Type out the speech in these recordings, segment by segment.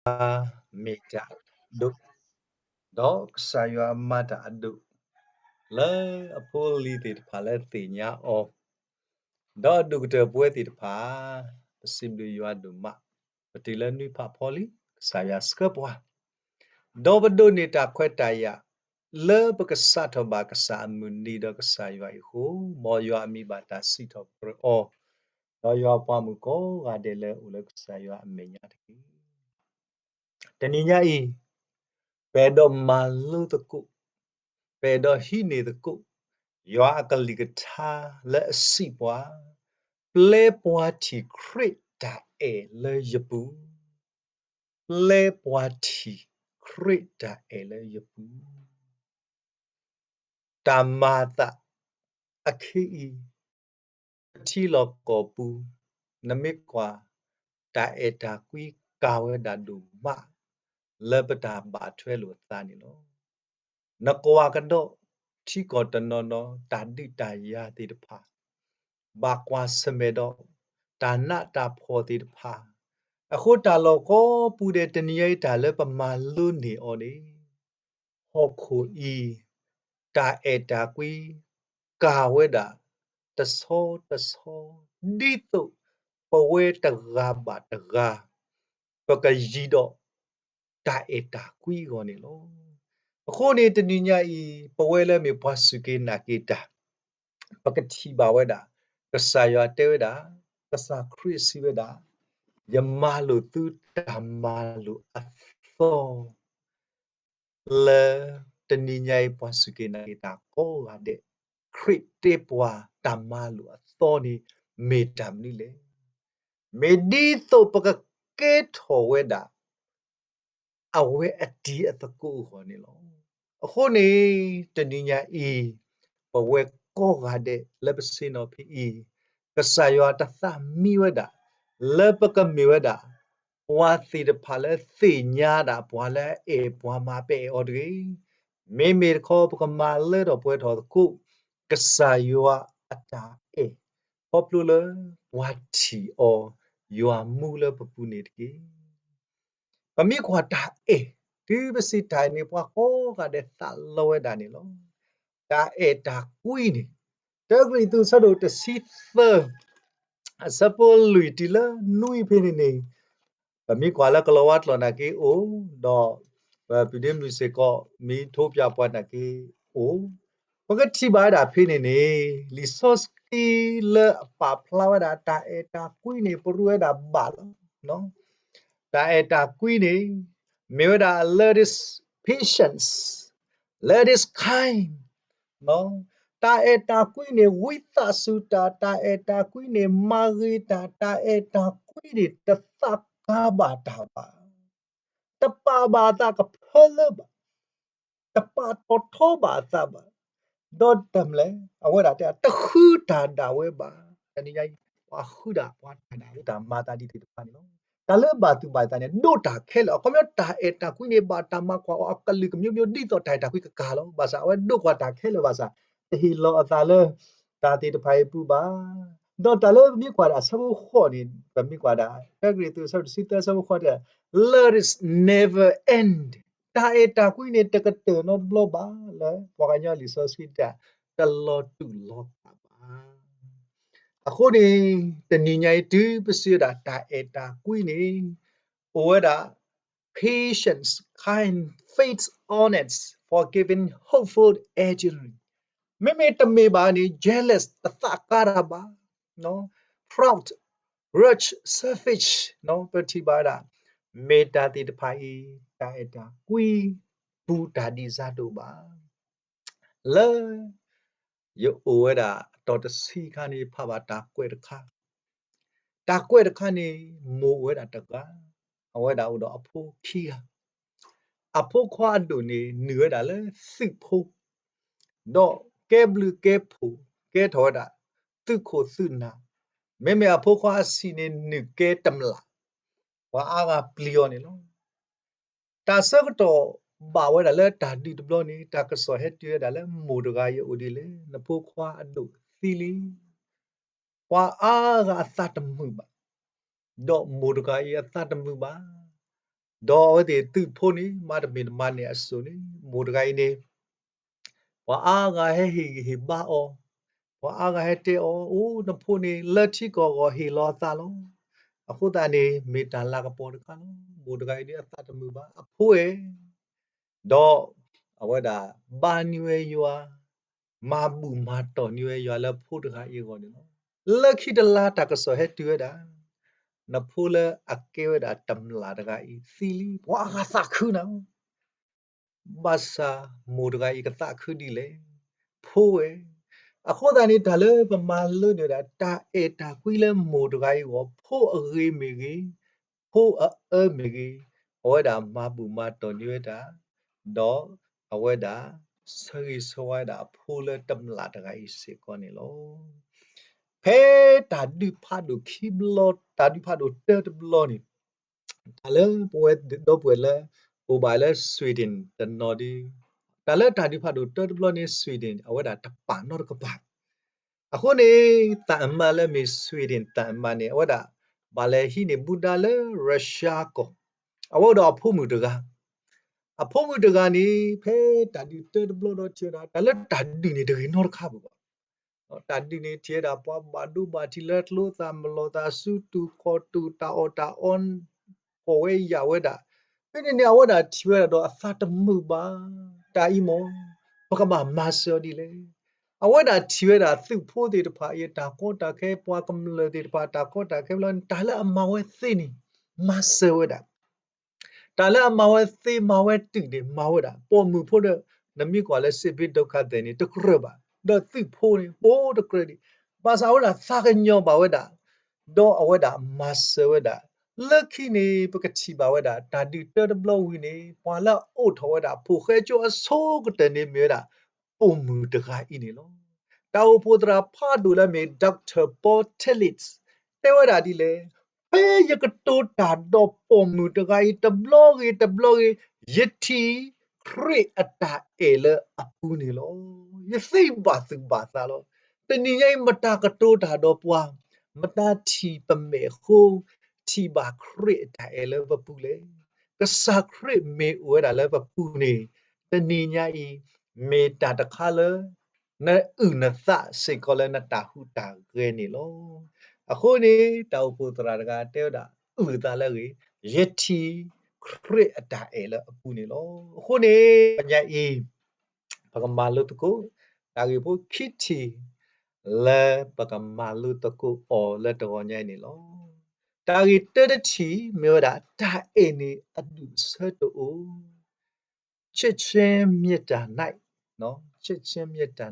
ကစၢ်ယွၤမ့ၢ်တၢ်အဒိၣ်, ဒီးကစၢ်ယွၤမၤတၢ်အဒိၣ် လၢအဖိအလံၤသ့ၣ်တဖၣ်လၢသ့ၣ်ညါအီၤ, ဒီးအဒိၣ်ကတၢၢ်ပဝဲသ့ၣ်တဖၣ်, ပစံးဘျုးယွၤဒိၣ်မး, ပတုၤလၢနွံဖးဖီလံ, ကစၢ်ယွၤဆှၢပှၤ, ဒီးပဒိးန့ၢ်တၢ်ခွဲးတၢ်ယာ် လၢပကစးထီၣ်ဘၣ်ကစၢ်အမုၢ်နံၤဒီးကစၢ်ယွၤအံၤအဃိ, မ်ယွၤအမံၤဘၣ်တၢ်စံးထီၣ်ပတြၢၤအီၤ, ဒီးယွၤပှၤမုၣ်ကိးဂၤဒဲးလၢအိၣ်လၢကစၢ်ယွၤအမဲာ်ညါတက့ၢ်. တနံၤညါအံၤ, ပအဲၣ်ဒိးမၤလိသကိး, ပအဲၣ်ဒိးဟံးန့ၢ်သကိး, ယွၤအကလုၢ်ကထါလၢအစံးပှၤ, ပျဲပှၤထံၣ်ခရံာ်တၢ်အဲၣ်လၢယပူၤ, ပျဲပှၤထံၣ်ခရံာ်တၢ်အဲၣ်လၢယပူၤ. တၢ်မၤအသးအခ့အံၤ, ပထံလီၢ်ကီၢ်ပူၤ, နမ့ၢ်ကွၢ်, တၢ်အဲၣ်တၢ်ကွံကၤဝဲဒၣ်ဒိၣ်မး လၢပတၢ်ဘၣ်ထွဲလိာ်အသးန့ၣ်လီၤ. နကွၢ်ကဒီးထံကီၢ်တနီၤနီၤ တၢ်ဒုးတၢ်ယၤသ့ၣ်တဖၣ် ဘၣ်ကွၢ်ဆၢၣ်မဲာ်ဒီး တၢ်နးတၢ်ဖှီၣ်သ့ၣ်တဖၣ်, အဃိတၢ်လီၢ်ကိးပူၤဒဲး တနံၤညါအံၤတၢ်လၢပမၤလိန့ၢ်အီၤန့ၣ်, ဟီၣ်ခိၣ်အံၤ တၢ်အဲၣ်တၢ်ကွံ ကၤဝဲဒၣ် တဆီတဆီ, ဒ်သိးပဝဲတဂၤဘၣ်တဂၤ ပကယံၤဒီး တၢ်အဲၣ်တၢ်ကွံအဂီၢ်န့ၣ်လီၤ. အဃိန့ၣ် တနံၤညါအံၤ ပဝဲလၢမ့ၢ်ပှၤစူၢ်က့ၤနာ်က့ၤတၢ် ပကထံၣ်ဘၣ်ဝဲဒၣ် ကစၢ်ယွၤတဲဝဲဒၣ်, ကစၢ်ခရံာ်စံးဝဲဒၣ်, ယမၤလိာ်သုတၢ်မၤလိာ်အသီ လၢတနံၤညါအံၤ ပှၤစူၢ်က့ၤနာ်က့ၤတၢ်ကိးဂၤဒဲး, ခရံာ်တဲပှၤတၢ်မၤလိာ်အသီန့ၣ် မ့ၢ်တၢ်မနုၤလဲၣ်. မ့ၢ်ဒ်သိးပကကဲထီၣ်ဝဲဒၣ် အဝဲအတံၤအသကိးအဂီၢ်န့ၣ်လီၤ. အဃိန့ၣ် တနံၤညါအံၤ ပဝဲကိးဂၤဒဲးလၢပဆ့ၣ်နီၤဖဲအံၤ, ကစၢ်ယွၤတၢ်သးမံဝဲဒၣ် လၢပကမ့ၢ်ဝဲဒၣ် ပှၤသ့ၣ်တဖၣ်လၢသ့ၣ်ညါဒၣ်ပှၤလၢအအဲၣ်ပှၤမၤပအဲၣ်အီၤတဂ့ၤ. မ့မ့ၢ်တခီ ပကမၤလၢထီၣ်ပှဲၤထီၣ်သကိး ကစၢ်ယွၤအတၢ်အဲၣ်, ခီဖျိလၢပှၤထံၣ်အီၤ ယွၤမူလၢပပူၤန့ၣ်တက့ၢ်. ပမ့ၢ်ကွၢ်တၢ်အဲၣ်, တုၤပစံးတၢ်အဲၣ်န့ၣ် ပှၤကိးဂၤဒဲးသးလီဝဲဒၣ်န့ၣ်လီၤ. တၢ်အဲၣ်တၢ်ကွံန့ၣ်, တၢကရံၣ်သူး အဆၢဒိၣ်တဆံသၢ, အဆၢဖိလွံၢ်တုၤလၢနွံဖဲန့ၣ်န့ၣ်, ပမ့ၢ်ကွၢ်လၢကလီၤဝါကျိာ်နာ်က့အိၣ်, ဒီးပပုၢ်ဒ့မုၣ်စ့ၢ်ကီး မ့ၢ်ထိးပၠးပှၤနာ်က့အိၣ်, ပကထံၣ်ဘၣ်ဝဲဒၣ်ဖဲန့ၣ်န့ၣ်, လံာ်စီဆှံလၢအပာ်ဖျါဝဲဒၣ် တၢ်အဲၣ်တၢ်ကွံန့ၣ် ပရူဝဲဒၣ်ဘၣ်လီၤ. တၢ်အဲၣ်တၢ်ကွံန့ၣ် မ့ၢ်ဝဲဒၣ် love is patience, love is kind, တၢ်အဲၣ်တၢ်ကွံန့ၣ် ဝံသးစူၤတၢ်, တၢ်အဲၣ်တၢ်ကွံန့ၣ် မၤဂ့ၤတၢ်, တၢ်အဲၣ်တၢ်ကွံန့ၣ် တသးကါဘၣ်တၢ်ဘၣ်, တပာ်ဘၣ်အသးကဖၢလၢဘၣ်, တပာ်ထီၣ်ထီဘၣ်အသးဘၣ်, ဒီးတၢ်မလဲၣ်, အဝဲဒၣ်တဲ တဃုတၢ်ဒၣ်ဝဲဘၣ်. တနံၤညါအံၤ ပှၤဃုဒၣ်ပှၤတၢ်ဒၣ်ဝဲ တၢ်မၤသးဒ်သ့ၣ်တဖၣ်န့ၣ်လီၤ. တၢ်လၢဘၣ်သူၣ်ဘၣ်သးန့ၣ် ဒိးတၢ်ခဲလၢာ်, အခီပညီ တၢ်အဲၣ်တၢ်ကွံန့ၣ် ဘၣ်တၢ်မၤကွၢ်အီၤအကလုာ်ကမျိုးမျိုး ဒ်သိးတၢ်အဲၣ်တၢ်ကွံကကၤလီၤ. ဘၣ်ဆၣ်အဝဲဒိးကွၢ်တၢ်ခဲလၢာ်ဘၣ်ဆၣ်, တဟ့ၣ်လီၤအသးလၢ တၢ်သ့ၣ်တဖၣ်အံၤအပူၤဘၣ်. ဒီးတၢ်လၢပမ့ၢ်ကွၢ်ဒၣ်အဆၢဖိဃိးန့ၣ်, ပမ့ၢ်ကွၢ်ဒၣ် တၢကရံၣ်သူး အဆၢဒိၣ်တဆံသၢ အဆၢဖိဃိးန့ၣ်, love is never end, တၢ်အဲၣ်တၢ်ကွံန့ၣ် တကတၢၢ်နီတဘျီဘၣ်, လၢပှၤကညီလံာ်စီဆှံတဲ တလီၤတူာ်လီၤကာ်ဘၣ်. အဃိန့ၣ် တနံၤညါအံၤ တုၤပစံးဝဲဒၣ်တၢ်အဲၣ်တၢ်ကွံန့ၣ် အိၣ်ဝဲဒၣ် patience, kind, faith, honest, forgiving, hopeful, enduring. မ့မ့ၢ်တမ့ၢ်ဘၣ်န့ၣ် jealous တသးကါတၢ်ဘၣ်, proud, rash, selfish, ပထံၣ်ဘၣ်ဝဲဒၣ် မ့ၢ်တၢ်သ့ၣ်တဖၣ်အံၤ တၢ်အဲၣ်တၢ်ကွံ ပူၤတၢ်ဒံးစၢ်ဒိၣ်ဘၣ်. လၢယအိၣ်ဝဲဒၣ်အတီၤတဆံခါန့ၣ် ယဖးဘၣ်တၢ်ကွဲးတခါ, တၢ်ကွဲးတခါန့ၣ် မိၢ်အိၣ်ဝဲဒၣ်တဂၤ, အဝဲဒၣ်အိၣ်ဒီးအဖိခံဂၤ, အဖိခွါအဒိၣ်န့ၣ် နုာ်ဝဲဒၣ်လၢသုးဖိ, ဒီးကဲဘျုးကဲဖှိၣ် ကဲထီၣ်ဝဲဒၣ် သုးခိၣ်သုးနၢ်, မ့မ့ၢ်အဖိခွါအဆံးန့ၣ် နုာ်ကဲတမျး, ပှၤအါဂၤပျံၤအီၤန့ၣ်လီၤ. တၢ်ဆၢကတီၢ်ဘၣ်ဝဲဒၣ်လၢတၢ်ဒုးတဘျီန့ၣ် တၢ်ကစီၣ်ဟဲတုၤဝဲဒၣ်လၢမိၢ်တဂၤအံၤအအိၣ်ဒ်လဲၣ်, နဖိခွါအဒိၣ်သံလံ. ပှၤအါဂၤအသးတမုာ်ဘၣ်, ဒီးမိၢ်တဂၤအံၤအသးတမုာ်ဘၣ်. ဒီးအဝဲသ့ၣ်သုးဖိန့ၣ် မၤတမ့ၢ်တမၤန့ၣ်အစိၤန့ၣ် မိၢ်တဂၤအံၤန့ၣ် ပှၤအါဂၤဟဲဟ့ၣ်ဂံၢ်ဟ့ၣ်ဘါအီၤ, ပှၤအါဂၤဟဲတဲအီၤ, အိ နဖိန့ၣ် လၢထံကီၢ်အဂီၢ်ဟ့ၣ်လီၤအသးလီၤ. အဃိသတးန့ၣ် မ့ၢ်တၢ်လၤကပီၤတခါလီၤ. မိၢ်တဂၤအံၤဒ်အသးတမုာ်ဘၣ် အဖိဧၢ, ဒီး အဝဲဒၣ်ဘါန့ၢ်ဝဲယွၤ, မၤဘူၣ်မၤတီၢ်န့ၢ်ဝဲယွၤလၢဖိတဂၤအံၤအဂီၢ်န့ၣ်လီၤ. လၢခံတလါတၢ်ကစီၣ်ဟဲတုၤဝဲဒၣ်, နဖိလၢအကဲဝဲဒၣ်တမျၢ်တဂၤအံၤသံလံ, ပှၤအါဂၤသးခုနၤ ဘၣ်ဆၣ်မိၢ်တဂၤအံၤကသးခုဒ်လဲၣ်, ဖိဝဲ. အဃိသတးန့ၣ် တၢ်လၢပမၤလိန့ၢ်ဝဲဒၣ် တၢ်အဲၣ်တၢ်ကွံလၢမိၢ်တဂၤအံၤအဂီၢ် ဖိအဂ့ၤမ့ၢ်ဂ့ၤ, ဖိအအၢမ့ၢ်ဂ့ၤ, အဝဲဒၣ်မၤဘူၣ်မၤတီၢ်န့ၢ်ဝဲဒၣ်, ဒီးအဝဲဒၣ်ဆၢဂ့ၤဆၢဝါဝဲဒၣ်အဖိလၢတမျၢ်တဂၤအံၤစ့ၢ်ကီးန့ၣ်လီၤ. ဖဲတၢ်ဒုးဖးဒိၣ်ခံဘျီ, တၢ်ဒုးဖးဒိၣ်တၢတဘျီန့ၣ်, တၢ်လၢပဝဲဒီပုၢ်ဝဲၢ်လၢ အိၣ်ဘၣ်လၢ Sweden တနီၤဒီး, တၢ်လၢတၢ်ဒုးဖးဒိၣ်တၢတဘျီန့ၣ် Sweden အဝဲဒၣ်တပာ်နီတကပၤ. အဃိန့ၣ် သးအမါလၢမ့ၢ် Sweden သးအမါန့ၣ် အဝဲဒၣ် ဘၣ်လဲၤဟံးန့ၢ်ဘူးဒါလၢ Russia ကီၢ်, အဝဲအိၣ်ဒီးအဖိမုၣ်တဂၤ, အဖိမုၣ်တဂၤန့ၣ် ဖဲတၢ်ဒုးတၢတဘျီဒီးထံၣ်ဝဲဒၣ် တၢ်လၢတၢ်ဒုးန့ၣ်တဂ့ၤနီတခါဘၣ်ဘၣ် တၢ်ဒုးန့ၣ်ထံၣ်ဝဲဒၣ် ပှၤဘၣ်ဒိဘၣ်ထံးလၢကျိသၣ်မလီၤသး စုတူာ်ခီၣ်တူာ် တၢ်အီၣ်တၢ်အီ ကီၢ်ဝဲယာ်ဝဲဒၣ်, ဖဲန့ၣ်န့ၣ် အဝဲဒၣ်ထံၣ်ဝဲဒၣ်ဒီးအသးတမုာ်ဘၣ်, တၢ်အံၤမ့ၢ် ပကဘၣ်မၤစၢၤအီၤဒ်လဲၣ်. အဝဲဒၣ်ထံၣ်ဝဲဒၣ်သုးဖိသ့ၣ်တဖၣ်အံၤ တၢ်ကီတၢ်ခဲ ပှၤကမျၢၢ်သ့ၣ်တဖၣ် တၢ်ကီတၢ်ခဲဘျီန့ၣ် တၢ်လၢအမၤဝဲသ့န့ၣ် မၤစၢၤဝဲဒၣ် တၢ်လၢအမၤဝဲသ့မၤဝဲတုာ်န့ၣ် မၤဝဲဒၣ် ပိာ်မုၣ်ဖိဒီး နမ့ၢ်ကွၢ်လၢစစ်ဘေးဒုက္ခသည်န့ၣ် တကြၢးဘၣ်, ဒီးသုးဖိန့ၣ် ပိာ်တကြၢးဒံး, ဘၣ်ဆၣ်အဝဲဒၣ်သးကညီၤဘၣ်ဝဲဒၣ်, ဒီးအဝဲဒၣ်မၤစၢၤဝဲဒၣ်, လၢခံန့ၣ် ပကထံၣ်ဘၣ်ဝဲဒၣ် တၢ်ဒုးတၢတဘျီဝံၤန့ၣ် ပှၤလၢအအိးထီၣ်ဝဲဒၣ် ဖိၣ်ဃဲကၠိအဆိကတၢၢ်န့ၣ်မ့ၢ်ဝဲဒၣ် ပိာ်မုၣ်တဂၤအံၤန့ၣ်လီၤ. တၢ်အိၣ်ဖှိၣ်သရၣ်ဖးဒိၣ်လၢအမ့ၢ် Doctor Paul Tillich တဲဝဲဒၣ်ဒ်လဲၣ်, ဖဲယကတိၤတၢ်ဒီးပိာ်မုၣ်တဂၤအံၤ တဘျီဂ့ၤတဘျီဂ့ၤ, ယထံၣ်ခရံာ်အတၢ်အဲၣ်လၢအပူၤန့ၣ်လီၤ. ယသ့ဘၣ်သူၣ်ဘၣ်သးလီၤ. တနံၤညါအံၤ မတၤကတိၤတၢ်ဒီးပှၤ, မတၤထံၣ်ပမဲာ်အဃိ, ထံၣ်ဘၣ်ခရံာ်အတၢ်အဲၣ်လၢပပူၤလဲၣ်. ကစၢ်ခရံာ်မ့ၢ်အိၣ်ဝဲဒၣ်လၢပပူၤန့ၣ်, တနံၤညါအံၤ မ့ၢ်တၢ်တခါလၢ နအုၣ်နသးစ့ၢ်ကီးလၢနတၢ်ဟူးတၢ်ဂဲၤန့ၣ်လီၤ. အဃိန့ၣ် တၢ်အိၣ်ဖှိၣ်သရၣ်တဂၤတဲဝဲဒၣ် အုၣ်အသးလၢအဂ့ၢ်, ယထံၣ်ခရံာ်အတၢ်အဲၣ်လၢအပူၤန့ၣ်လီၤ. အဃိန့ၣ် တနံၤညါအံၤ ပကမၤလိသကိး တၢ်ဂ့ၢ်ဖိခံထံၣ် လၢပကမၤလိသကိးအီၤလၢတဂီၤညါအံၤန့ၣ်လီၤ. တၢ်ဂ့ၢ်တၢတထံၣ် မ့ၢ်ဝဲဒၣ် တၢ်အဲၣ်န့ၣ်အဒူၣ်အဆၢတအိၣ် ချစ်ခြင်းမေတ္တာ ချစ်ခြင်းမေတ္တာ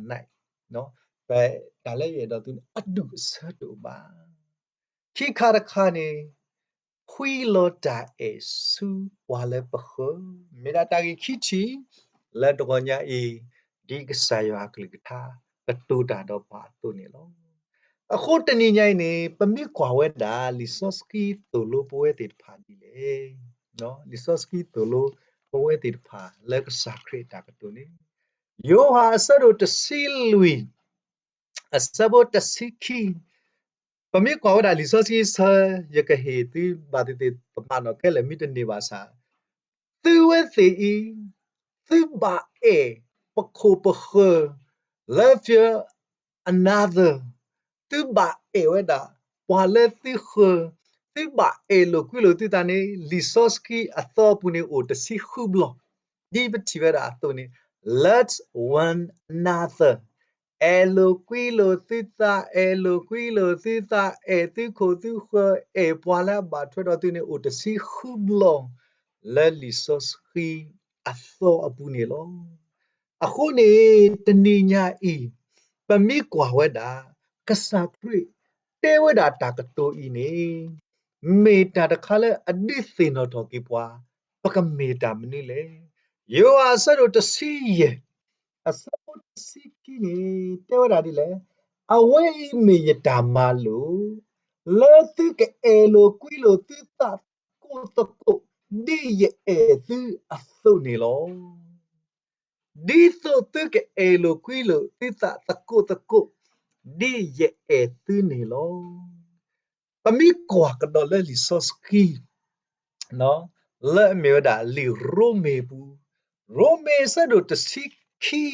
တၢ်လၢယအဲၣ်ဒိးသုန့ၣ် အဒူၣ်အဆၢတအိၣ်ဘၣ်. ခံခါတခါန့ၣ် ဖှံလီၤတၢ်အဲၣ်ဆူပှၤလၢပဃၢၤ, မ့ၢ်ဒၣ်တၢ်ဂ့ၢ်ခံထံၣ် လၢတဂီၤညါအံၤ ဒ်ကစၢ်ယွၤအကလုၢ်ကထါ ကတိၤတၢ်ဒီးပှၤအသိးန့ၣ်လီၤ. အဃိတနံၤညါအံၤန့ၣ် ပမ့ၢ်ကွၢ်ဝဲဒၣ် လံာ်စီဆှံသိၣ်လိပဝဲသ့ၣ်တဖၣ်ဒ်လဲၣ်, လံာ်စီဆှံသိၣ်လိပဝဲသ့ၣ်တဖၣ်လၢကစၢ်ခရံာ်အတၢ်ကတိၤန့ၣ်, ယိၤဟၣ်အဆၢဒိၣ်တဆံလွံၢ် အဆၢဖိတဆံခံ, ပမ့ၢ်ကွၢ်ဝဲဒၣ်လံာ်စီဆှံဆၢ ယကဟ့ၣ်သုဘၣ်သ့ၣ်သ့ၣ် ပမၤနီၣ်ခဲလၢာ်မ့ၢ်တန့ၢ်ဘၣ်ဆၣ်, သုဝဲသ့ၣ်အံၤ သုဘၣ်အဲၣ်ပခိၣ်ပဃၢၤ love your another, သုဘၣ်အဲၣ်ဝဲဒၣ် ပှၤလၢသုဃၢၤ, သုဘၣ်အဲၣ်လိာ်ကွံလိာ်သုသးန့ၣ် လံာ်စီဆှံအသီအပူၤန့ၣ်အိၣ်တဆံဃုဘျီ, ဒ်ပထံၣ်ဝဲဒၣ်အသိးန့ၣ် love one another, အဲၣ်လိာ်ကွံလိာ်သုသး, အဲၣ်လိာ်ကွံလိာ်သုသး, အဲၣ်သုခိၣ်သုဃၢၤ, အဲၣ်ပှၤလၢအဘၣ်ထွဲဒီးသုန့ၣ် အိၣ်တဆံဃုဘျီ လၢလံာ်စီဆှံအသီအပူၤန့ၣ်လီၤ. အဃိန့ၣ် တနံၤညါအံၤ ပမ့ၢ်ကွၢ်ဝဲဒၣ် ကစၢ်ခရံာ်တဲဝဲဒၣ်တၢ်ကတိၤအံၤန့ၣ် မ့ၢ်တၢ်တခါလၢအဒုးသ့ၣ်နီၣ်ထီၣ်က့ၤပှၤ ပကမ့ၢ်တၢ်မနုၤလဲၣ်. ယိၤဟၣ်အဆၢဒိၣ်တဆံယဲၢ် အဆၢဖိတဆံခံန့ၣ် တဲဝဲဒၣ်ဒ်လဲၣ်, အဝဲအံၤမ့ၢ်ယတၢ်မၤလိာ် လၢသုကအဲၣ်လိာ်ကွံလိာ်သုသးသကိးသကိး ဒ်ယအဲၣ်သုအသိးန့ၣ်လီၤ. ဒ်သိးသုကအဲၣ်လိာ်ကွံလိာ်သုသးသကိးသကိး ဒ်ယအဲၣ်သုန့ၣ်လီၤ. ပမ့ၢ်ကွၢ်ကဒီးလၢလံာ်စီဆှံ လၢအမ့ၢ်ဝဲဒၣ်လံာ်ရိမ့ၤပူၤ, ရိမ့ၤအဆၢဒိၣ်တဆံခံ,